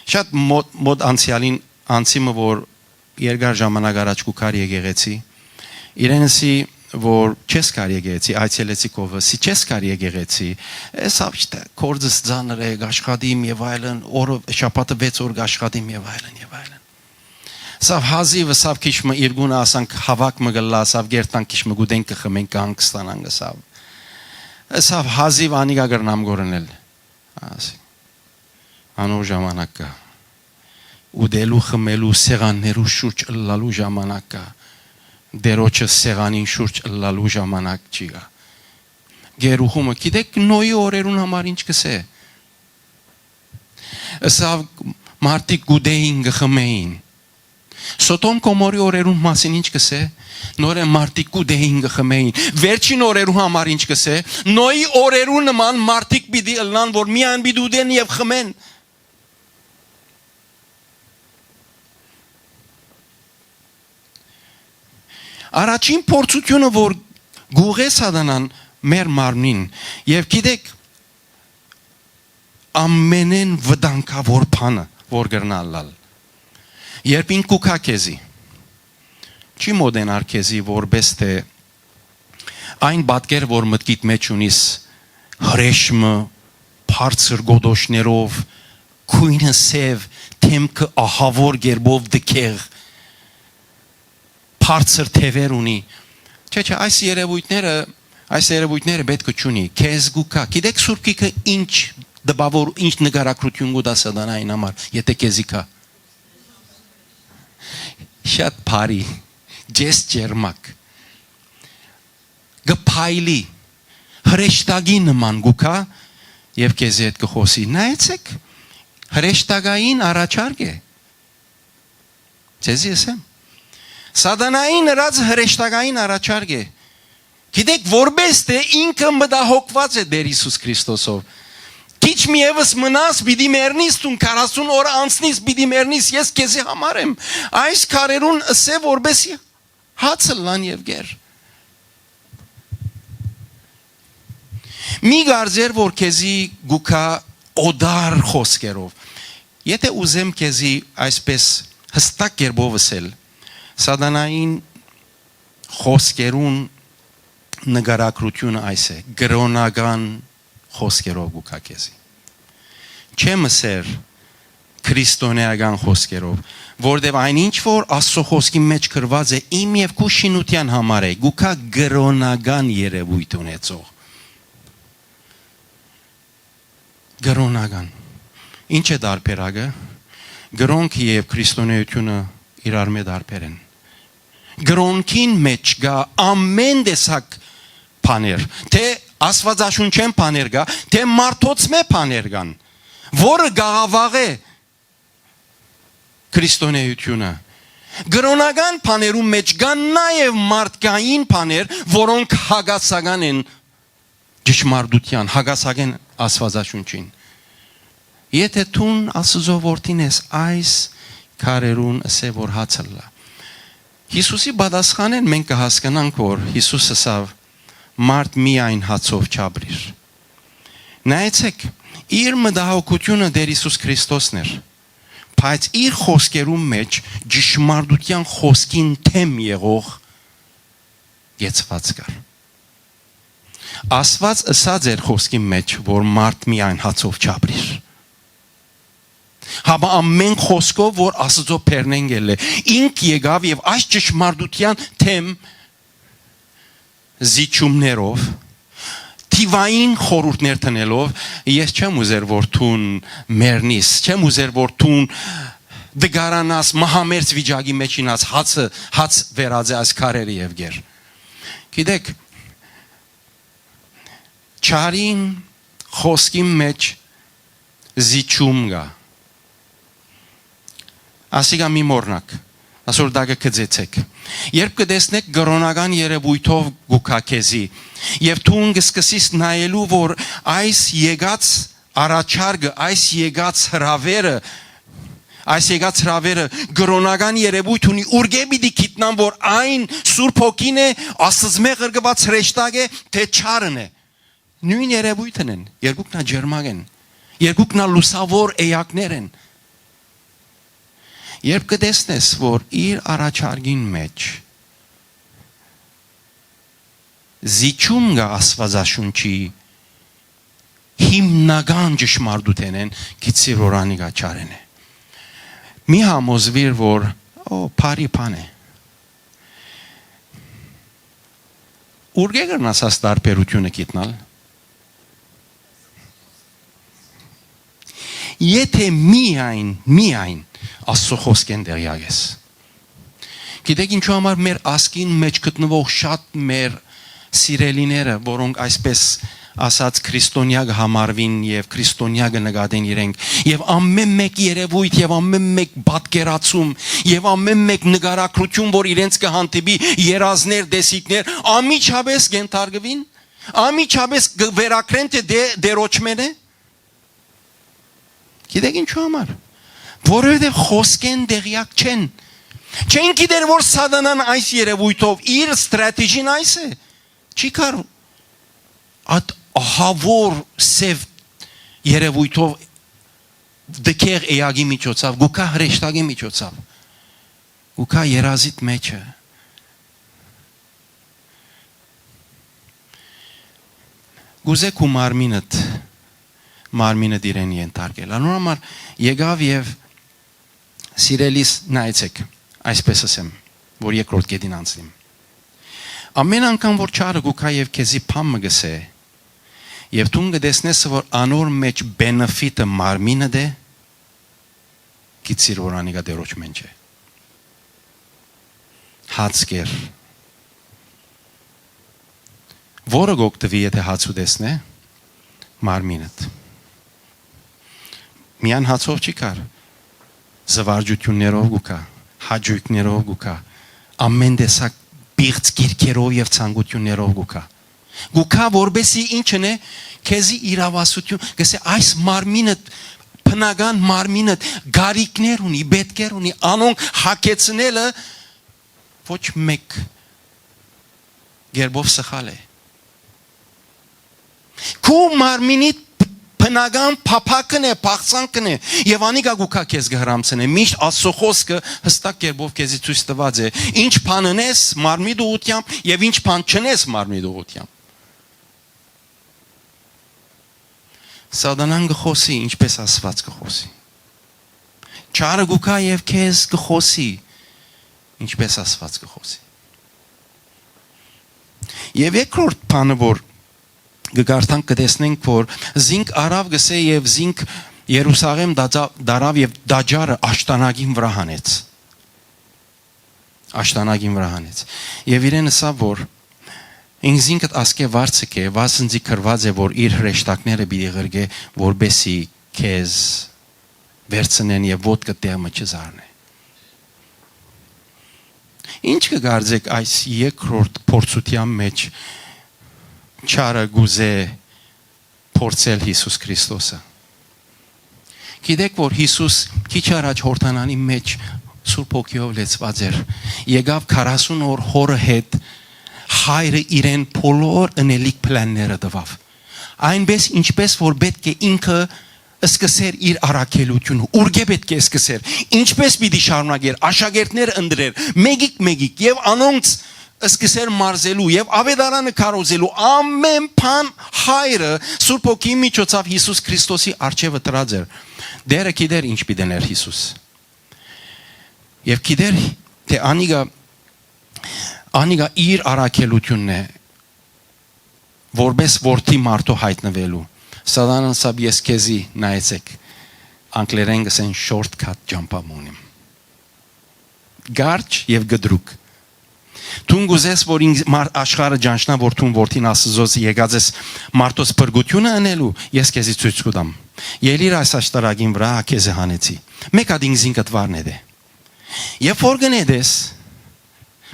Շատ մոտ, մոտ անցեալին անցի մը, որ երկար ժամանակ առաջ կու գար եկեղեցի, իրեն ըսի, որ չես գար եկեղեցի, այցելեցի քովը, սի չես գար եկեղեցի, եսավ չտե, կորձս ծանր է, կաշխատիմ եւ այլն, օրը, շաբաթը վեց օր կաշխատիմ եւ այլն եւ այլն։ Սավ հազիվ, սավ քիչ մը իրգունը, ասանք, հաւաք մը գլլա, սավ գերտան քիչ մը գուտեն կը խմեն, կհանգստանան, սավ։ Սավ հազիվ անիկա կրնամ գորնել։ Ասի, անոր ժամանակ կայ։ Ուտելու, խմելու, սեղաններու շուրջ ըլլալու ժամանակ կայ։ Տերոջը սեղանին շուրջ ըլլալու ժամանակ չի գայ։ Գերուհումը, գիտեք, Նոյի օրերուն համար ինչ կ'ըսէ։ Ըսաւ, մարդիկ կ'ուտէին, կը խմէին։ Սոդոմ Կոմորի օրերուն մասին ինչ կ'ըսէ։ Նորէն մարդիկ կ'ուտէին, կը խմէին։ Վերջին օրերու համար ինչ կ'ըսէ։ Նոյի օրերու նման մարդիկ պիտի ըլլան, որ միայն պիտի ուտեն եւ խմեն։ Առաջին փորձութիւնը, որ կ'ուղղէ սատանան մեր մարմնին, եւ գիտեք, ամենէն վտանգաւոր բանը, որ կրնայ ըլլալ, երբ ինք կու գայ քեզի, չի մօտենար քեզի, որպէս թէ այն պատկեր, որ մտքիդ մէջ ունիս, հրեշ մը, բարձր գոտոշներով, գոյնը սեւ, դէմքը ահաւոր կերպով դքեղ, բարձր թեւեր ունի։ Չէ, չէ, այս երևույթները, այս երևույթները պէտք չունի։ Քեզ կու գայ։ Գիտեք, Սուրբ Գիրքը ինչ տպաւոր, ինչ նկարագրութիւն կու տայ սատանային համար, եթե քեզի գայ։ Շատ բարի, ջես ջերմակ, կը փայլի, հրեշտակի նման կու գայ եւ քեզի հետ կը խօսի։ Նայեցէք, հրեշտակային առաջարկ է։ Ձեզի ըսեմ, սատանային ըրած հրեշտակային առաջարկ է։ Գիտեք, որպէս թէ ինքը մտահոգուած է Տեր Յիսուս Քրիստոսով։ Քիչ մը եւս մնաս, պիտի մեռնիս, դուն քառասուն օր անցնիս, պիտի մեռնիս, ես քեզի համար եմ։ Այս քարերուն ըսէ, որպէսի հաց ըլլան եւ կեր։ Մի կարծեր, որ քեզի կու գայ օտար խօսքերով։ Եթե ուզեմ քեզի այսպես յստակ կերպով ըսել, սատանային խօսքերուն նկարագրութիւնը այս է, կրօնական խօսքերով կու գայ քեզի։ Չեմ ըսեր քրիստոնէական խօսքերով, որտեւ այն ինչ որ Աստծո խօսքի մէջ գրուած է, իմ եւ քու շինութեան համար է, կու գայ կրօնական երևույթ ունեցող։ Կրօնական։ Ինչ է տարբերակը։ Կրօնքը եւ քրիստոնէութիւնը իրարմէ տարբեր են։ Կրօնքին մէջ կայ ամէն տեսակ բաներ, թէ Աստուածաշունչէն բաներ կայ, թէ մարդոցմէ բաներ կան, որը կ'աղաւաղէ քրիստոնէութիւնը։ Կրօնական բաներու մէջ կան նաեւ մարդկային բաներ, որոնք հակասական են ճշմարտութեան, հակասական Աստուածաշունչին։ Եթե դուն Աստուծոյ որդին ես, այս քարերուն ըսէ որ հաց ըլլայ։ Յիսուսի պատասխանէն մենք կը հասկնանք, որ Յիսուս ըսաւ. «Մարդ միայն հացով չապրիր»։ Նայեցէք, իր մտահոգութիւնը Տեր Յիսուս Քրիստոսն էր, բայց իր խօսքերուն մէջ ճշմարտութեան խօսքին դէմ եղող կեցուած կար։ Աստուած ըսած էր խօսքին մէջ, որ մարդ միայն հացով չապրիր։ Հապա ամէն խօսքով, որ Աստուծոյ բերնէն գելլէ, ինք եկաւ եւ այս ճշմարտութեան դէմ զիջումներով, թիվային խորհուրդներ դնելով, ես չեմ ուզեր, որ դուն մեռնիս, չեմ ուզեր, որ դուն դգարանաս, մահամերձ վիճակի մեջ ինաս, հացը, հաց վերածէ այս քարերը եւ գեր։ Գիտեք, չարին խօսքին մէջ զիջում կայ։ Ասիկա մի մոռնաք, ասոր տակը գծեցեք։ Երբ կը տեսնեք կրօնական երևույթով կու գայ քեզի, եւ դուն կը սկսես նայելու, որ այս եկած առաջարկը, այս եկած հրավերը, այս եկած հրավերը կրօնական երևույթ ունի, ուրկէ պիտի գիտնամ, որ այն Սուրբ Հոգին է, Աստծմէ ղրկուած հրեշտակ է, թէ չարն է։ Նոյն երևույթն են, երկուքն ալ ջերմակ են, երկուքն ալ լուսաւոր էակներ են։ Երբ կը տեսնես, որ իր առաջարկին մէջ Զիջում կայ Աստուածաշունչի հիմնական ճշմարտութենէն, գիտցիր որ անիկա չարեն է։ Մի համոզուիր որ, օ, բարի բան է։ Ուրկէ՞ կրնաս աս տարբերութիւնը գիտնալ։ Եթէ միայն, միայն Աստուծոյ խօսքէն տեղեակ ես։ Գիտեք ինչու համար մեր ազգին մէջ գտնուող շատ մեր սիրելիները, որոնք այսպես ասած քրիստոնեայ կը համարուին եւ քրիստոնեայ կը նկատեն իրենք, եւ ամէն մէկ երեւոյթ եւ ամէն մէկ պատկերացում եւ ամէն մէկ նկարագրութիւն, որ իրենց կը հանդիպի, երազներ, տեսիլքներ, անմիջապէս կ'ենթարկուին, անմիջապէս կը վերագրեն թէ դե-, դերոճմէն է։ Գիտեք ինչու համար։ Որովհետեւ խօսքէն տեղեակ չեն։ Չեն գիտեր որ սատանան այս երեւոյթով իր ստրատեգին այս է։ Չի կար այդ ահավոր սեւ երեւոյթով, դքեղ էակի միջոցով, գուկա հրեշտակի միջոցով, գուկա երազիդ մեջը։ Կուզե քու մարմինդ, մարմինդ իրեն ենթարկել։ Անոր համար եկաւ եւ, սիրելիս, նայեցեք, այսպես ասեմ, որ երկրորդ կետին անցնիմ։ Ամեն անգամ որ չարը գուկա եւ քեզի բան մը գսե, եւ դուն կը տեսնես որ անոր մեջ benefit-ը մարմինդ է, գիտցիր որ անիկա դերոճ մէն չէ։ Հաց կեր։ Որը կօգտուի, եթէ հաց ուտեսնէ, մարմինդ։ Միան հացով չի կար, զվարճութիւններով կու կայ, հաճոյքներով կու կայ, ամեն տեսակ պիղծ կիրքերով եւ ցանկութիւններով կու կայ։ Կու կայ, որպեսզի ինչ ընէ, քեզի իրաւասութիւն, կսե այս մարմինդ, բնական մարմինդ կարիքներ ունի, պէտքեր ունի, անոնք հագեցնելը ոչ մէկ կերպով սխալ է։ Քու մարմինիդ բնական փափաքն է, փախցանքն է, եւ անիկա կու կայ քեզ կը հրամցնէ։ Միշտ Աստուծոյ խօսքը յստակ կերպով քեզի ցոյց տուած է, ինչ բան ընես մարմնիդ ուղղութեամբ եւ ինչ բան չընես մարմնիդ ուղղութեամբ։ Սատանան կը խօսի, ինչպես Աստուած կը խօսի։ Չարը կու կայ եւ քեզ կը խօսի, ինչպես Աստուած կը խօսի։ Եւ երկրորդ բանը, որ կը կարդանք, կը տեսնենք, որ զինք առաւ, կսե, եւ զինք Երուսաղէմ դածա-, դարաւ եւ տաճարը աշտանակին վրայ հանեց։ Աշտանակին վրայ հանեց։ Եւ իրեն ըսաւ, որ ինքզինքդ ասկէ վարձ կէ, վասն զի գրուած է, որ իր հրեշտակները պիտի ղրկէ, որպեսզի քեզ վերցնեն եւ ոտքը տեղ մը չզարնէ։ Ինչ կը կարծեք այս երկրորդ փորձութեան մեջ, չարը կուզէ փորձել Յիսուս Քրիստոսը։ Գիտեք, որ Յիսուս քիչ առաջ Յորդանանի մեջ Սուրբ Հոգիով լեցուած էր, եկաւ քառասուն օր հօրը հետ, հայրը իրեն բոլոր ընելիք պլանները տուաւ։ Այնպես, ինչպես որ պէտք է ինքը սկսեր իր առաքելութիւնը, ուրկէ պէտք է սկսեր, ինչպես պիտի շարունակեր, աշակերտներ ընտրեր, մեկիկ-մեկիկ, եւ անոնց սկսեր մարզելու եւ աւետարանը քարոզելու, ամէն բան հայրը Սուրբ Հոգիի միջոցով Յիսուս Քրիստոսի առջեւը դրած էր։ Տերը գիտեր ինչ պիտի ներ Յիսուս։ Եւ գիտեր, թէ անիկա, անիկա իր առաքելութիւնն է, որպես որդի մարդու յայտնուելու։ Սատանան ըսաւ, ես քեզի, նայեցեք, անգլերեն կսեն, shortcut ճամբայ մը ունիմ։ Կարճ եւ կտրուկ։ Դուն կուզես, որ ինք մար-, աշխարհը ճանչնայ, որ դուն որդին Աստուծոյ եկած ես մարդոց փրկութիւնը ընելու, ես քեզի ցոյց կու տամ։ Ելիր այս աշտարակին վրայ, քեզի հանեցի։ Մեկ հատ ինքզինքդ վարն է դե։ Երբ որ կնետես,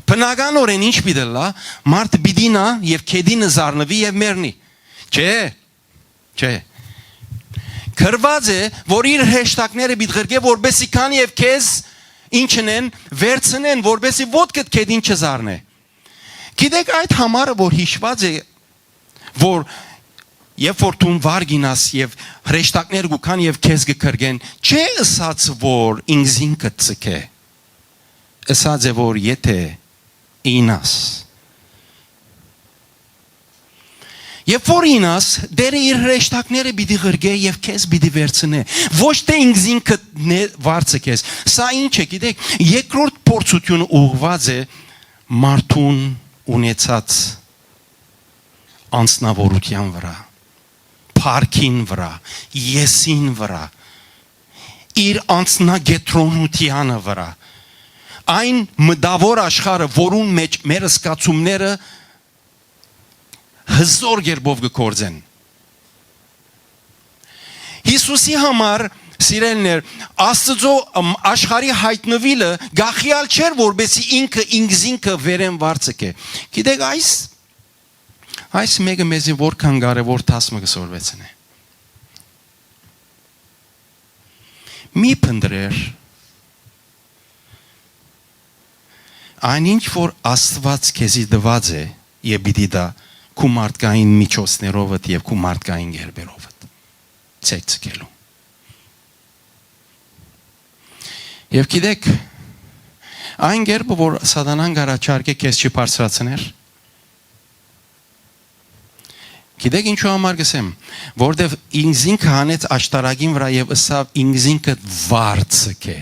բնականորեն ինչ պիտի ըլլայ, մարդը պիտի նայ եւ քեդինը զարնուի եւ մեռնի։ Չէ, չէ։ Գրուած է, որ իր հրեշտակները պիտի ղրկէ, որպեսզի քան եւ քեզ, ինչն են, վերցնեն, որպեսզի ոտքդ քեդին չզարնէ։ Գիտեք, այդ համարը, որ յիշուած է, որ երբ որ դուն վար գինաս եւ հրեշտակներ կու քան եւ քեզ կը կրկեն, չէ ըսած, որ ինքզինքդ ցկէ, ըսած է, որ եթէ ինաս, Երբ որ իյնաս, Տէրը իր հրեշտակները պիտի ղրկէ եւ քեզ պիտի վերցնէ։ Ոչ թէ ինքզինքդ նե-, վարձը քեզ։ Սա ինչ է, գիտեք, երկրորդ փորձութիւնը ուղղուած է մարդուն ունեցած անձնաւորութեան վրայ, փառքին վրայ, եսին վրայ, իր անձնակեդրոնութեանը վրայ։ Այն մտաւոր աշխարհը, որուն մէջ մեր զգացումները հզոր կերպով կը գործեն։ Յիսուսի համար, սիրելիներ, Աստուծոյ, ըմ, աշխարհի յայտնուիլը կախեալ չէր, որպեսզի ինքը ինքզինքը վերէն վարձ կէ։ Գիտեք, այս, այս մէկը մեզի որքան կարեւոր դաս մը կը սորվեցնէ։ Մի փնտռեր, այն ինչ որ Աստուած քեզի տուած է եւ պիտի տայ, քու մարդկային միջոցներովդ եւ քու մարդկային կերպերովդ, ցեցկելու։ Եւ գիտեք, այն կերպը, որ Սատանան կ'առաջարկէ, քեզ չի բարձրացներ։ Գիտեք ինչու համար կ'ըսեմ, որտեւ ինքզինքը հանեց աշտարակին վրայ եւ ըսաւ. «Ինքզինքդ վարձ կէ»։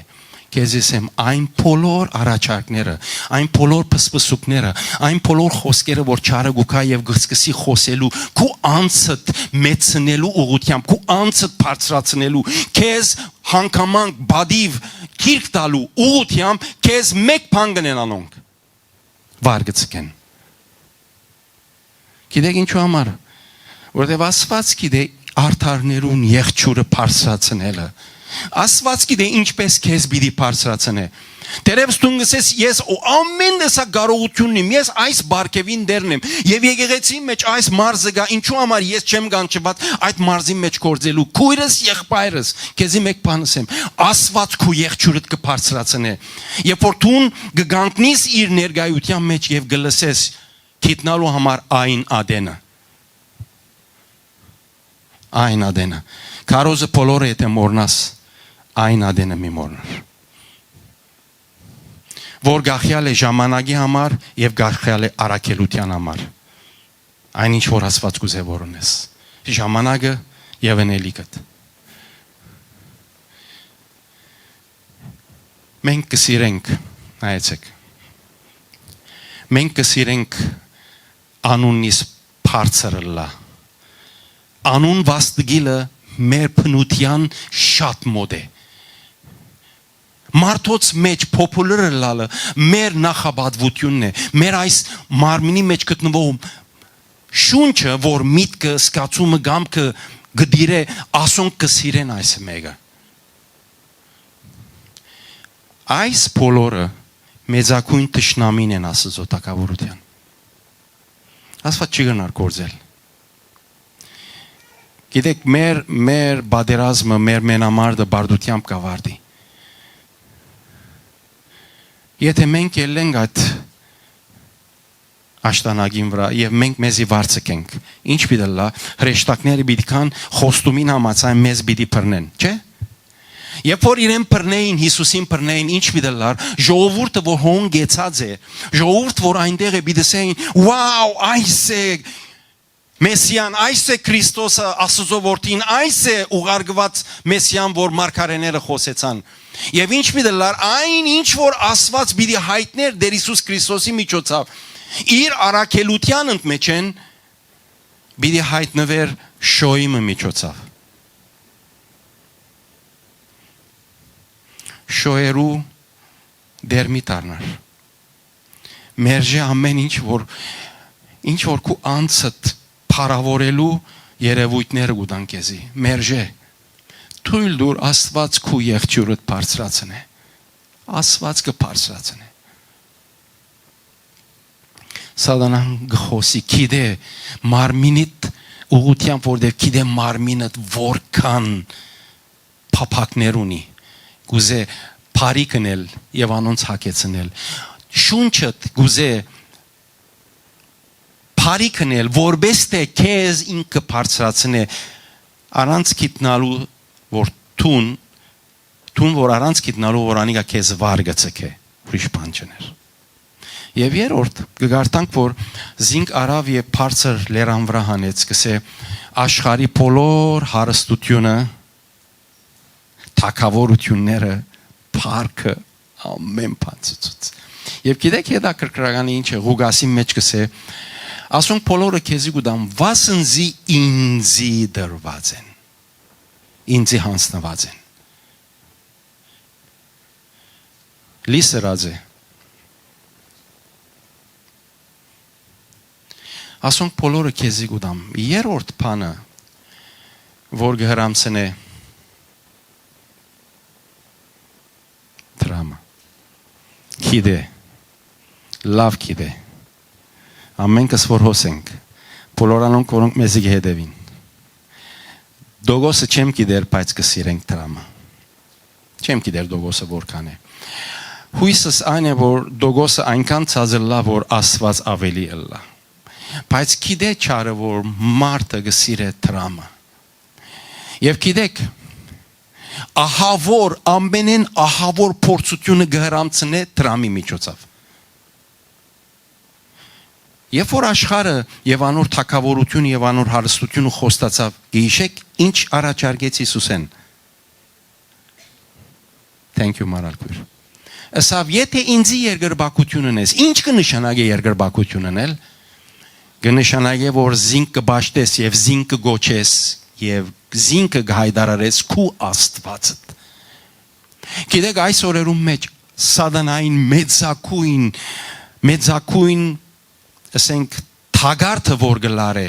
Քեզի ըսեմ, այն բոլոր առաջարկները, այն բոլոր փսփսուկները, այն բոլոր խոսքերը, որ չարը կու գայ եւ կսկսի խօսելու, քու անձդ մեծցնելու ուղղութեամբ, քու անձդ բարձրացնելու, քեզ հանգամանք, պատիւ, գիրք տալու ուղղութեամբ, քեզ մէկ բան կ'ընեն անոնք. վար կը ցկեն։ Գիտեք ինչու համար։ Որովհետեւ Աստուած գիտէ արդարներուն եղջիւրը բարձրացնելը։ Աստուած գիտէ ինչպես քեզ պիտի բարձրացնէ։ Թերեւս դուն կ'ըսես. «Ես ո-, ամէն տեսակ կարողութիւնն իմ, ես այս պարգեւին Տէրն եմ, եւ եկեղեցին մէջ այս մարզը կայ, ինչու համար ես չեմ կանչուած այդ մարզին մէջ գործելու»։ Քոյրս, եղբայրս, քեզի մէկ բան ըսեմ. Աստուած քու եղջիւրդ կը բարձրացնէ։ Երբ որ դուն կը կանգնիս իր ներկայութեան մէջ եւ կը լսես գիտնալու համար այն ատենը, այն ատենը, քարոզը բոլորը եթէ մոռնաս, այն ատենը մի մոռնար, որ գախեալ է ժամանակի համար եւ գախեալ է առաքելութեան համար, այն ինչ որ Աստուած կ'ուզէ որ ունես, ժամանակը եւ ընելիքդ։ Մենք կը սիրենք, նայեցեք, մենք կը սիրենք անուննիս բարձր ըլլայ։ Անուն վաստկիլը մեր բնութեան շատ մոտ է։ Մարդոց մէջ փոփուլըր ըլլալը մեր նախապատուութիւնն է, մեր այս մարմինի մէջ գտնուող շունչը, որ միտքը, զգացումը, կամքը կը տիրէ, ասոնք կը սիրեն այս մէկը։ Այս բոլորը մեծագոյն թշնամին են Աստուծոյ թագաւորութեան։ Աստուած չի կրնար գործել։ Գիտեք, մեր, մեր պատերազմը, մեր մենամարտը բարդութեամբ կ'աւարտի։ Եթէ մենք ելլենք այդ աշտանակին վրայ եւ մենք մեզի վարձ կենք, ինչ պիտի ըլլայ, հրեշտակները պիտի գան, խոստումին համաձայն մեզ պիտի բռնեն, չէ՞։ Երբ որ իրեն բռնէին, Յիսուսին բռնէին, ինչ պիտի ըլլար, ժողովուրդը, որ հոն գեցած է, ժողովուրդ, որ այնտեղ է, պիտի ըսէին. «Wow, այս է Մեսիան, այս է Քրիստոսը, Աստուծոյ Որդին, այս է ուղարկուած Մեսիան, որ մարգարեները խօսեցան»։ Եւ ինչ պիտի ըլլար, այն ինչ որ Աստուած պիտի յայտնէր Տէր Յիսուս Քրիստոսի միջոցաւ, իր առաքելութեան ընդմէջէն պիտի յայտնուէր շոյի մը միջոցաւ։ Շոյերու դերմի դառնար։ Մերժէ ամէն ինչ որ, ինչ որ քու անձդ փառաւորելու երեւոյթները կու տան քեզի։ Մերժէ։ Թոյլ տուր Աստուած քու եղջիւրդ բարձրացնէ։ Աստուած կը բարձրացնէ։ Սատանան կը խօսի, գիտէ մարմինիդ ուղղութեամբ, որտեղ գիտէ մարմինդ որքան փափակներ ունի, կուզէ բարի կ'ընել եւ անոնց հագեցնել։ Շունչդ կուզէ բարի կ'ընել, որպէս թէ քեզ ինքը բարձրացնէ, առանց գիտնալու որ դուն, դուն որ առանց գիտնալու որ անիկա քեզ վար կը ցկէ, ուրիշ բան չըներ։ Եւ երրորդ, կը կարդանք, որ զինք առաւ եւ բարձր լերան վրայ հանեց, կսէ, աշխարհի բոլոր հարստությունը, թագաւորութիւնները, փառքը, ամէն բան ցուցուց։ Եւ գիտեք, հետաքրքրականը ինչ է, Ղուկասի մէջ կսէ, «Ասոնք բոլորը քեզի կու տամ, վասն զի ինծի տրուած են, ինծի յանձնուած են»։ Լի սրած է։ «Ասոնք բոլորը քեզի կու տամ»։ Երրորդ բանը, որ կը հրամցնէ, դրամը։ Գիտէ, լաւ գիտէ։ Ամէնքս որ հոս ենք, բոլոր անոնք, որոնք մեզի կը հետեւին։ Տոկոսը չեմ գիտեր, բայց կը սիրենք դրամը։ Չեմ գիտեր տոկոսը որքան է։ Յոյսս այն է, որ տոկոսը այնքան ցածր ըլլայ, որ Աստուած աւելի ըլլայ։ Բայց գիտէ չարը, որ մարդը կը սիրէ դրամը։ Եւ գիտեք, ահաւոր, ամենէն ահաւոր փորձութիւնը կը հրամցնէ դրամի միջոցով։ Երբ որ աշխարհը եւ անոր թագաւորութիւնը եւ անոր հարստութիւնը խոստացաւ, կը յիշեք, ինչ առաջարկեց Յիսուսէն։ Thank you, Մարալ քույր։ Ըսաւ, «Եթէ ինծի երկրպագութիւն ընես», ինչ կը նշանակէ երկրպագութիւն ընել։ Կը նշանակէ, որ զինք կը պաշտես եւ զինք կը գոչես եւ զինքը կը հայտարարես քու Աստուածդ։ Գիտեք, այս օրերուն մէջ սատանային մեծագոյն, մեծագոյն, ասենք, թակարդը որ կը լարէ,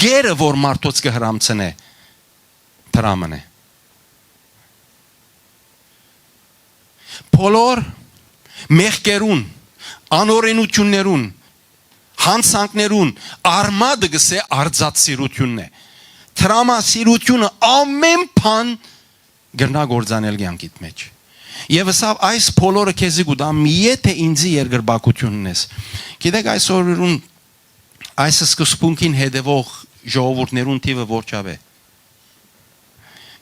գերը որ մարդոց կը հրամցնէ, դրամն է։ Բոլոր մեղքերուն, անօրենութիւններուն, յանցանքներուն արմատը կսէ արծաթ սիրութիւնն է։ Դրամասիրութիւնը ամէն բան կրնայ գործանել կեանքիդ մէջ։ Եւ ըսաւ, «Այս բոլորը քեզի կու տամ, եթէ ինծի երկրպագութիւն ընես»։ Գիտեք, այս օրերուն այս սկզբունքին հետեւող ժողովուրդներուն թիւը որչափ է։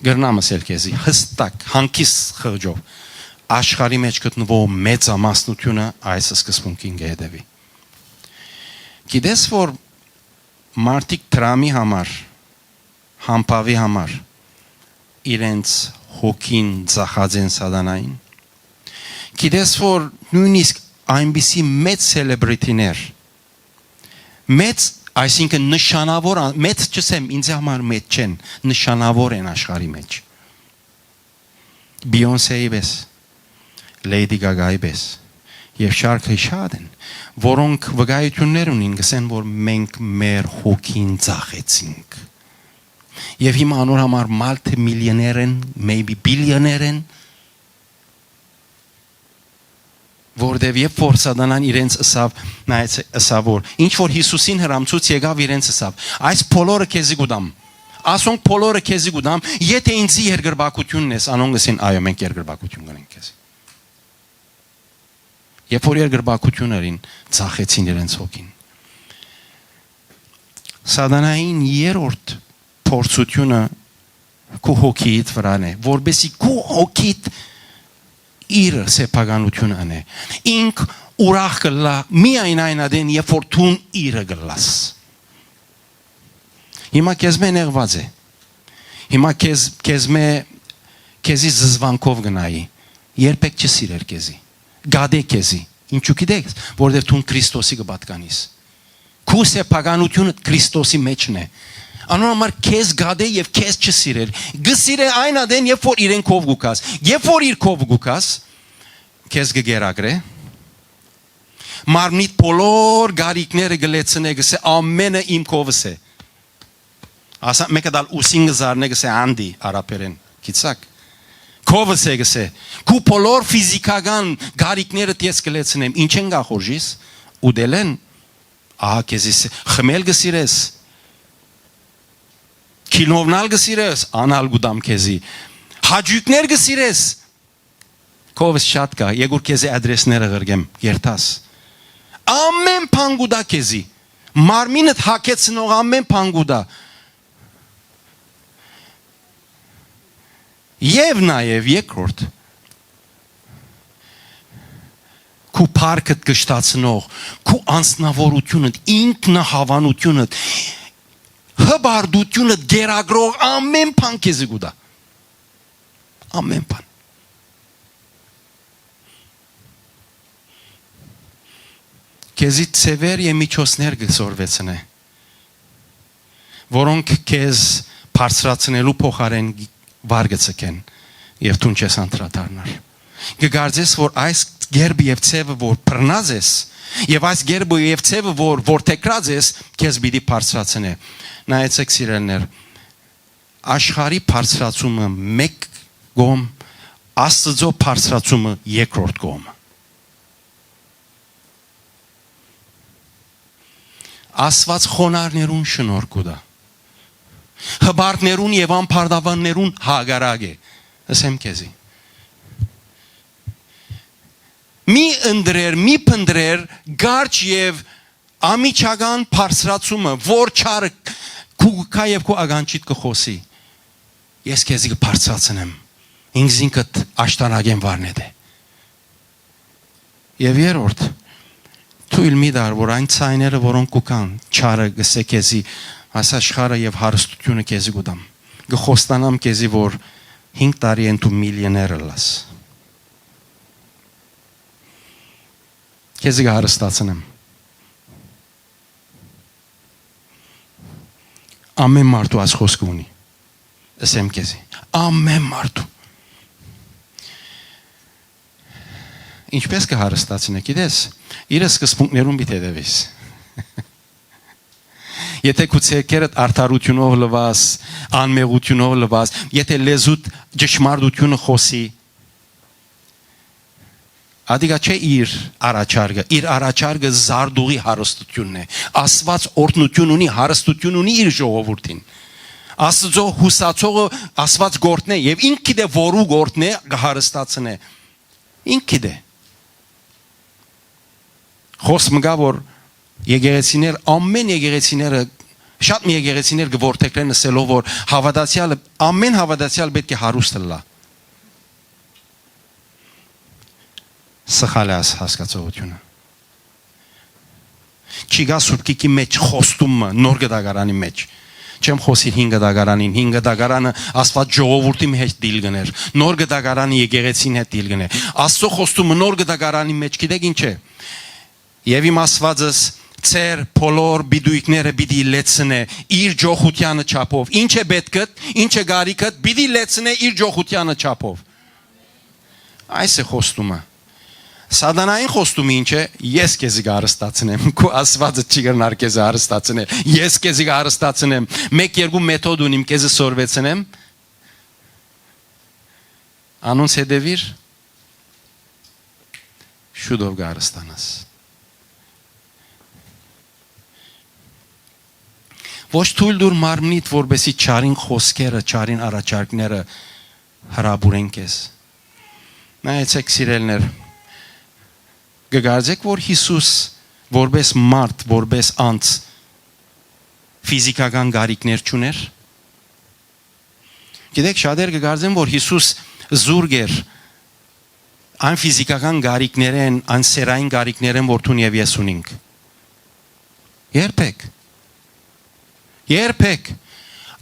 Կրնամ ըսել քեզի, յստակ, հանգիստ խղճով, աշխարհի մէջ գտնուող մեծամասնութիւնը այս սկզբունքին կը հետեւի։ Գիտես, որ մարդիկ դրամի համար, համբաւի համար իրենց հոգին ծախած են սատանային։ Գիտես, որ նոյնիսկ այնպիսի մեծ սելեբրիթիներ, մեծ, այսինքն նշանաւոր ան-, մեծ չըսեմ, ինձ համար մեծ չեն, նշանաւոր են աշխարհի մէջ։ Բիոնսեի պէս, Լեյդի Գագայի պէս, եւ շարքը շատ են, որոնք վկայութիւններ ունին, կսեն, որ մենք մեր հոգին ծախեցինք։ Եւ հիմա անոր համար մալթը միլիոներ են, maybe բիլիոներ են, որտեւ երբ որ սատանան իրենց ըսաւ, նայեցէ, ըսաւ, որ ինչ որ Յիսուսին հրամցուց, եկաւ իրենց ըսաւ, «Այս բոլորը քեզի կու տամ, ասոնք բոլորը քեզի կու տամ, եթէ ինծի երկրպագութիւնն ես»։ Անոնք ըսին, «Այո, մենք երկրպագութիւն կ'ընենք քեզի»։ Երբ որ երկրպագութիւն ըրին, ծախեցին իրենց հոգին։ Սատանային երրորդ փորձութիւնը քու հոգիիդ վրան է, որպեսզի քու հոգիդ իր սեփականութիւնը ընէ։ Ինք ուրախ կ'ըլլայ միայն այն ատեն, երբ որ դուն իրը կ'ըլլաս։ Հիմա քեզմէ նեղուած է։ Հիմա քեզ, քեզմէ, քեզի զզվանքով կը նայի։ Երբեք չի սիրեր քեզի։ Կատէ քեզի։ Ինչու՞ գիտես, որտեղ դուն Քրիստոսի կը պատկանիս։ Քու սեփականութիւնը Քրիստոսի մէջն է։ Անոր համար քեզ կատէ եւ քեզ չի սիրեր։ Կը սիրէ այն ատեն, երբ որ իրեն քով կու գաս։ Երբ որ իր քով կու գաս, քեզ կը կերակրէ։ Մարմնիդ բոլոր գարիքները կը լեցնէ, կսէ, «Ամէնը իմ քովս է»։ Ասա, մէկը դալ ուսին կը զարնէ, կսէ, «Անտի», արաբերէն, գիտցաք։ «Քովս է», կսէ, «քու բոլոր ֆիզիքական գարիքներդ ես կը լեցնեմ»։ Ինչեն կախորժիս, ուտելէն, ահա քեզի ս-, խմել կը սիրես, քինովնալ կը սիրես, անալ կու տամ քեզի, հաճոյքներ կը սիրես, քովս շատ կայ, եկուր քեզի ադրեսները ղրկեմ, երթաս։ Ամէն բան կու տայ քեզի, մարմինդ հագեցնող ամէն բան կու տայ։ Եւ նաեւ երկրորդ, քու փառքդ կշտացնող, քու անձնաւորութիւնդ, ինքնահաւանութիւնդ, հպարտութիւնդ գերագրող ամէն բան քեզի կու տայ։ Ամէն բան։ Քեզի ձեւեր եւ միջոցներ կը սորվեցնէ, որոնք քեզ բարձրացնելու փոխարէն վար կը ձգեն եւ դուն չես անդրադառնար։ Կը կարծես, որ այս կերպը եւ ձեւը, որ բռնած ես, եւ այս կերպը եւ ձեւը, որ որդեգրած ես, քեզ պիտի բարձրացնէ։ Նայեցէք, սիրելիներ, աշխարհի բարձրացումը մէկ կողմ, Աստուծոյ բարձրացումը երկրորդ կողմը։ Աստուած խոնարհներուն շնորհք կու տայ, հպարտներուն եւ անբարդաւաններուն հակառակ է, ըսեմ քեզի։ Մի ընտրեր, մի փնտրեր կարճ եւ անմիջական բարձրացումը, որ չարը քու կայ եւ քու ականջիդ կը խօսի։ Ես քեզի կը բարձրացնեմ, ինքզինքդ աշտարակէն վարնետ է։ Եւ երրորդ, թոյլ մի տար, որ այն ձայները, որոնք կու կան, չարը կ'ըսէ քեզի, այս աշխարհը եւ հարստութիւնը քեզի կու տամ։ Կը խոստանամ քեզի, որ հինգ տարի են դու միլիոներ ըլլաս։ Քեզի կը հարստացնեմ։ Ամէն մարդու այս խօսքը ունի, ըսեմ քեզի, ամէն մարդու։ Ինչպէս կը հարստացնէ, գիտես, իր սկզբունքներուն պիտի հետեւես։ Եթե քու ձեռքերդ արդարութիւնով լուաս, անմեղութիւնով լուաս, եթե լեզուդ ճշմարտութիւնը խօսի, ադիկա չէ իր առաջարկը, իր առաջարկը զարտուղի հարստութիւնն է։ Աստուած օրհնութիւն ունի, հարստութիւն ունի իր ժողովուրդին։ Աստուծոյ յուսացողը Աստուած կ'օրհնէ եւ ինք գիտէ որու կ'օրհնէ, կը հարստացնէ։ Ինք գիտէ։ Խօս մը կայ, որ եկեղեցիներ, ամէն եկեղեցիները, շատ մի եկեղեցիներ կը որդեգրեն ըսելով, որ հաւատացեալը, ամէն հաւատացեալ պէտք է հարուստ ըլլայ։ Սխալ է այս հասկացողութիւնը։ Չի գայ Սուրբ Գիրքի մէջ խոստումը նոր կտակարանի մէջ։ Չեմ խօսիր հին կտակարանին, հին կտակարանը Աստուած ժողովուրդի հետ դիլ կ'ընէր, նոր կտակարանը եկեղեցին հետ դիլ կ'ընէ։ Աստուծոյ խոստումը նոր կտակարանի մէջ գիտեք ինչ է։ Եւ իմ Աստուածս ձեր բոլոր պիտոյքները պիտի լեցնէ իր ջոխութեանը չափով։ Ինչ է պէտքդ, ինչ է կարիքդ, պիտի լեցնէ իր ջոխութեանը չափով։ Այս է խոստումը։ Սատանային խոստումը ինչ է։ Ես քեզի կը հարստացնեմ, քու Աստուածը չի կրնար քեզի հարստացնել, ես քեզի կը հարստացնեմ։ Մէկ երկու մեթոդ ունիմ, քեզի սորվեցնեմ, անոնց հետեւիր, շուտով կը հարստանաս։ Ոչ թոյլ տուր մարմնիդ, որպեսզի չարին խօսքերը, չարին առաջարկները հրապուրեն քեզ։ Նայեցեք, սիրելիներ, կը կարծեք, որ Յիսուս որպէս մարդ, որպէս անձ ֆիզիքական կարիքներ չունէր։ Գիտեք, շատեր կը կարծեն, որ Յիսուս զուրկ էր այն ֆիզիքական կարիքներէն, այն սեռային կարիքներէն, որ դուն եւ ես ունինք։ Երբեք։ Երբեք։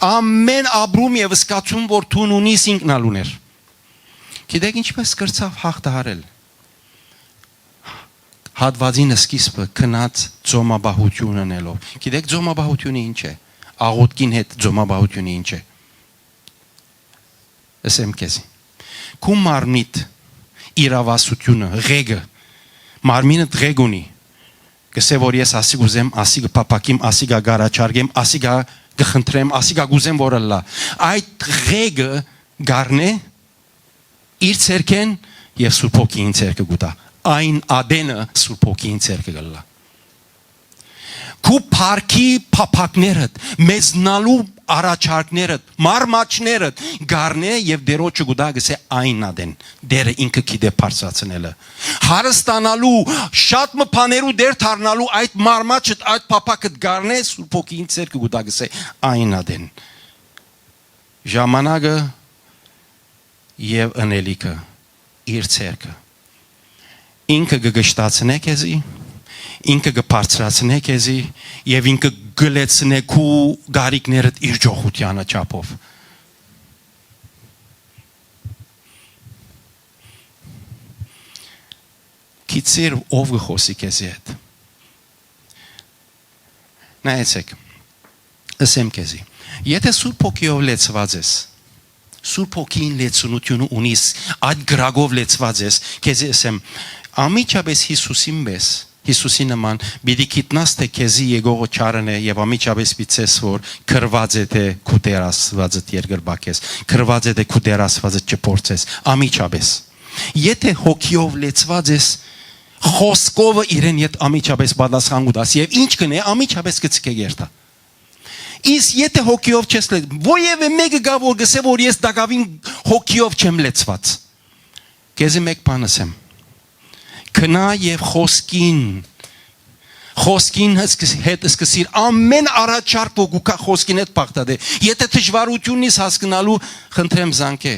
Ամէն ապրում եւ զգացում, որ դուն ունիս, ինքն ալ ունէր։ Գիտեք ինչպէս կրցաւ հաղթահարել։ Հատուածին սկիզբը գնաց ծոմապահութիւն ընելով։ Գիտեք ծոմապահութիւնը ինչ է։ Աղօթքին հետ ծոմապահութիւնը ինչ է։ Ըսեմ քեզի, քու մարմնիդ իրաւասությունը, ղեկը, մարմինդ ղեկ ունի, կսե որ ես ասի կ'ուզեմ, ասի կը փափաքիմ, ասի կը կառաջարկեմ, ասի կը կը խնդրեմ, ասի կը կ'ուզեմ որ ըլլայ։ Այդ ղեկը գառնէ իր ցերքեն եւ Սուրբ Հոգին ցերքը կու տայ։ Այն ադենը Սուրբ Հոգին ցերքը կ'ըլլայ։ Քու փառքի փափաքներդ, մեզնալու առաջարկներդ, մարմաճներդ գառնէ եւ Տերոջը կու տայ, կսե այն ադեն։ Տերը ինքը գիտէ բարձրացնելը։ Հարստանալու, շատ մը բաներու դեր դառնալու այդ մարմաճդ, այդ փափաքդ գառնէ, Սուրբ Հոգին ցերքը կու տայ, կսե այն ադեն։ Ժամանակը եւ ընելիքը իր ցերքը։ Ինքը կը կշտացնէ քեզի, ինքը կը բարձրացնէ քեզի եւ ինքը կը լեցնէ քու կարիքներդ իր ջոխութեանը չափով։ Գիտցիր ով կը խօսի քեզի հետ։ Նայեցէք, ըսեմ քեզի, եթէ Սուրբ Հոգիով լեցուած ես, Սուրբ Հոգին լեցունութիւնը ունիս, այդ կրակով լեցուած ես, քեզի ըսեմ, անմիջապէս Յիսուսին պէս, Յիսուսի նման, պիտի գիտնաս թէ քեզի եկողը չարն է եւ անմիջապէս պիտի ասես որ գրուած է թէ քու Տէր Աստուածդ երկրպագ ես, գրուած է թէ քու Տէր Աստուածդ չփորձես, անմիջապէս։ Եթէ Հոգիով լեցուած ես, խօսքովը իրեն յետ անմիջապէս պատասխան կու տաս եւ ինչ կ'ընէ, անմիջապէս կը ցկէ գերտա։ Իսկ եթէ Հոգիով չես լեծ-, որեւէ մէկը կայ որ կ'ըսէ որ ես տակաւին Հոգիով չեմ լեցուած։ Քեզի մէկ բան ըսեմ։ Գնա եւ խօսքին, խօսքին հսկ-, հետ սկսիր, ամէն առաջարկ որ կու գայ խօսքին հետ բաղդատէ։ Եթէ դժուարութիւնն ես հասկնալու, խնդրեմ զանգէ,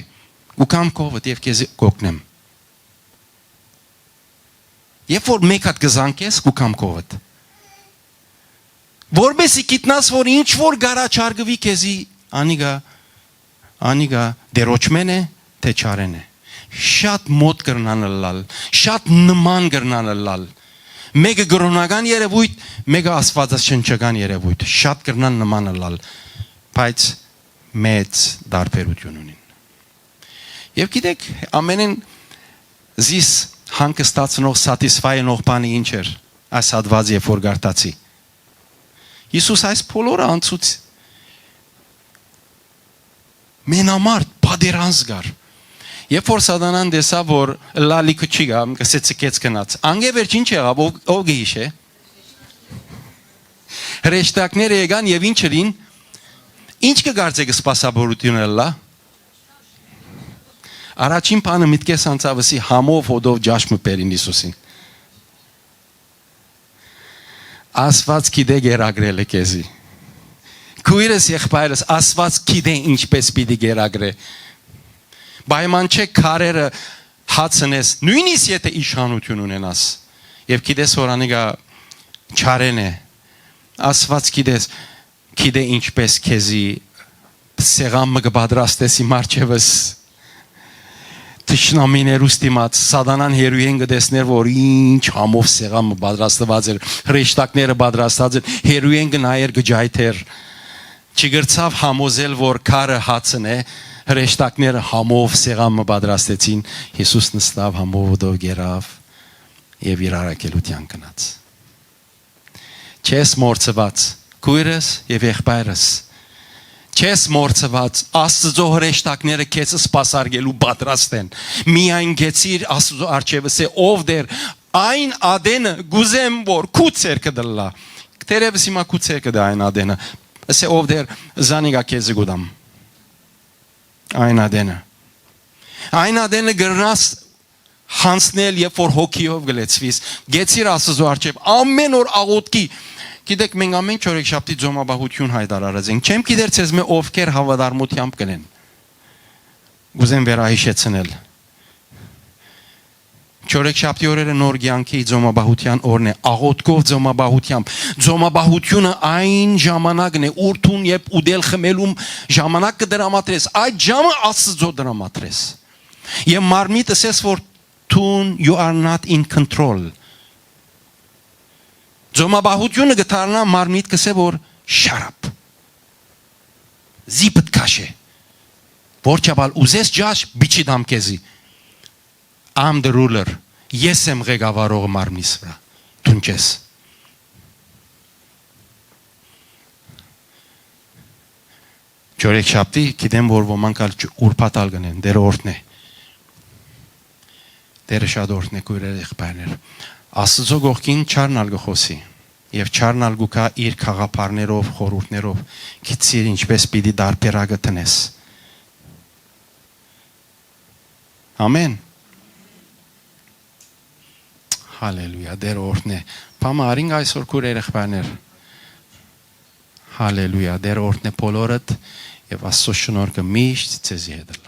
կու գամ քովդ եւ քեզի կ'օգնեմ։ Երբ որ մէկ հատ կը զանգես, կու գամ քովդ։ Որպեսզի գիտնաս որ ինչ որ կ'առաջարկուի քեզի, անիկա, անիկա Տէրոջմէն է, թէ չարէն է։ Շատ մօտ կրնան ըլլալ, շատ նման կրնան ըլլալ։ Մէկը կրօնական երեւոյթ, մէկը աստվածաշնչական երեւոյթ, շատ կրնան նման ըլլալ, բայց մեծ տարբերութիւն ունին։ Եւ գիտեք, ամենէն զիս հանգստացնող, սատիսֆայ ընող բանը ինչ էր, այս հատուածը երբ որ կարդացի։ Յիսուս այս բոլորը անցուց, մենամարտ, պատերազմ կար։ Երբ որ Սատանան տեսաւ որ լալիքը չի գայ, կսե ցկեց գնաց, անկէ վերջ ինչ եղաւ, ով, ով կը յիշէ։ Հրեշտակները եկան եւ ինչ ըրին, ինչ կը կարծէք սպասավորութիւնը ըլլայ։ Առաջին բանը միտքէս անցաւ, ըսի, համով հոտով ճաշ մը բերին Յիսուսին։ Աստուած գիտէ կերակրել է քեզի։ Քոյրս, եղբայրս, Աստուած գիտէ ինչպէս պիտի կերակրէ։ Պայման չէ քարերը հացնես, նոյնիսկ եթէ իշխանութիւն ունենաս, եւ գիտես որ անիկա չարէն է, Աստուած գիտես, գիտէ ինչպէս քեզի սեղան մը կը պատրաստես իմ առջեւս, թշնամիներուս դիմաց, Սատանան հերոյէն կը տեսներ որ ինչ համով սեղան մը պատրաստուած էր, հրեշտակները պատրաստած են, հերոյէն կը նայեր, կը ջայթեր, չի կրցաւ համոզել որ քարը հացն է, հրեշտակները համով սեղան մը պատրաստեցին, Յիսուս նստաւ համով, ոտով գերաւ եւ իր առաքելութեան գնաց։ Չես մոռցուած, քոյրս եւ եղբայրս, չես մոռցուած, Աստուծոյ հրեշտակները քեզ սպասարկելու պատրաստ են։ Միայն գեցիր Աստուծոյ առջեւ, ըսէ, ով Տէր, այն ատենը կ'ուզեմ որ քու ձեռքդ ըլլայ։ Թերեւս հիմա քու ձեռքդ է այն ատենը, ըսէ, ով Տէր, զանիկա քեզի կու տամ։ Այն ատենը։ Այն ատենը կրնաս յանցնել, երբ որ հոգիով կը լեցուիս, գեցիր Աստուծոյ առջեւ, ամէն օր աղօթքի։ Գիտեք, մենք ամէն չորեքշաբթի ծոմապահութիւն յայտարարած ենք։ Չեմ գիտեր ձեզմէ ովքեր հաւատարմութեամբ կ'ընեն։ Կ'ուզեմ վերահիշեցնել։ Չորեքշաբթի օրերը նոր կեանքի ծոմապահութեան օրն է, աղօթքով ծոմապահութեամբ։ Ծոմապահութիւնը այն ժամանակն է, ուր դուն երբ ուտել խմելուն ժամանակ կը դրամատրես, այդ ժամը Աստուծոյ դրամատրես։ Եւ մարմնիդ ըսես որ դուն, you are not in control։ Ծոմապահութիւնը կը դառնայ մարմնիդ կ'ըսէ որ shut up, զիպդ քաշէ, որ չափալ ուզես ճաշ, պիչի դամ քեզի, I'm the ruler, ես եմ ղեկավարողը մարմնիս վրայ, դուն չես։ Չորեքշաբթի, գիտեմ որ ոմանք ալ չ-, ուրբաթ ալ կ'ընեն, Տէրը օրհնէ։ Տէրը շատ օրհնէ, քոյրեր, եղբայրներ։ Աստուծոյ կողքին չարն ալ կը խօսի, եւ չարն ալ կու գայ իր գաղափարներով, խորհուրդներով, գիտցիր ինչպէս պիտի տարբերակը դնես։ Ամէն։ Հալելույա, Տէրը օրհնէ։ Բամը արինք այսօր, քոյրեր, եղբայրներ։ Հալելույա, Տէրը օրհնէ բոլորդ, եւ Աստուծոյ շնորհքը միշտ ձեզի հետ ըլլայ։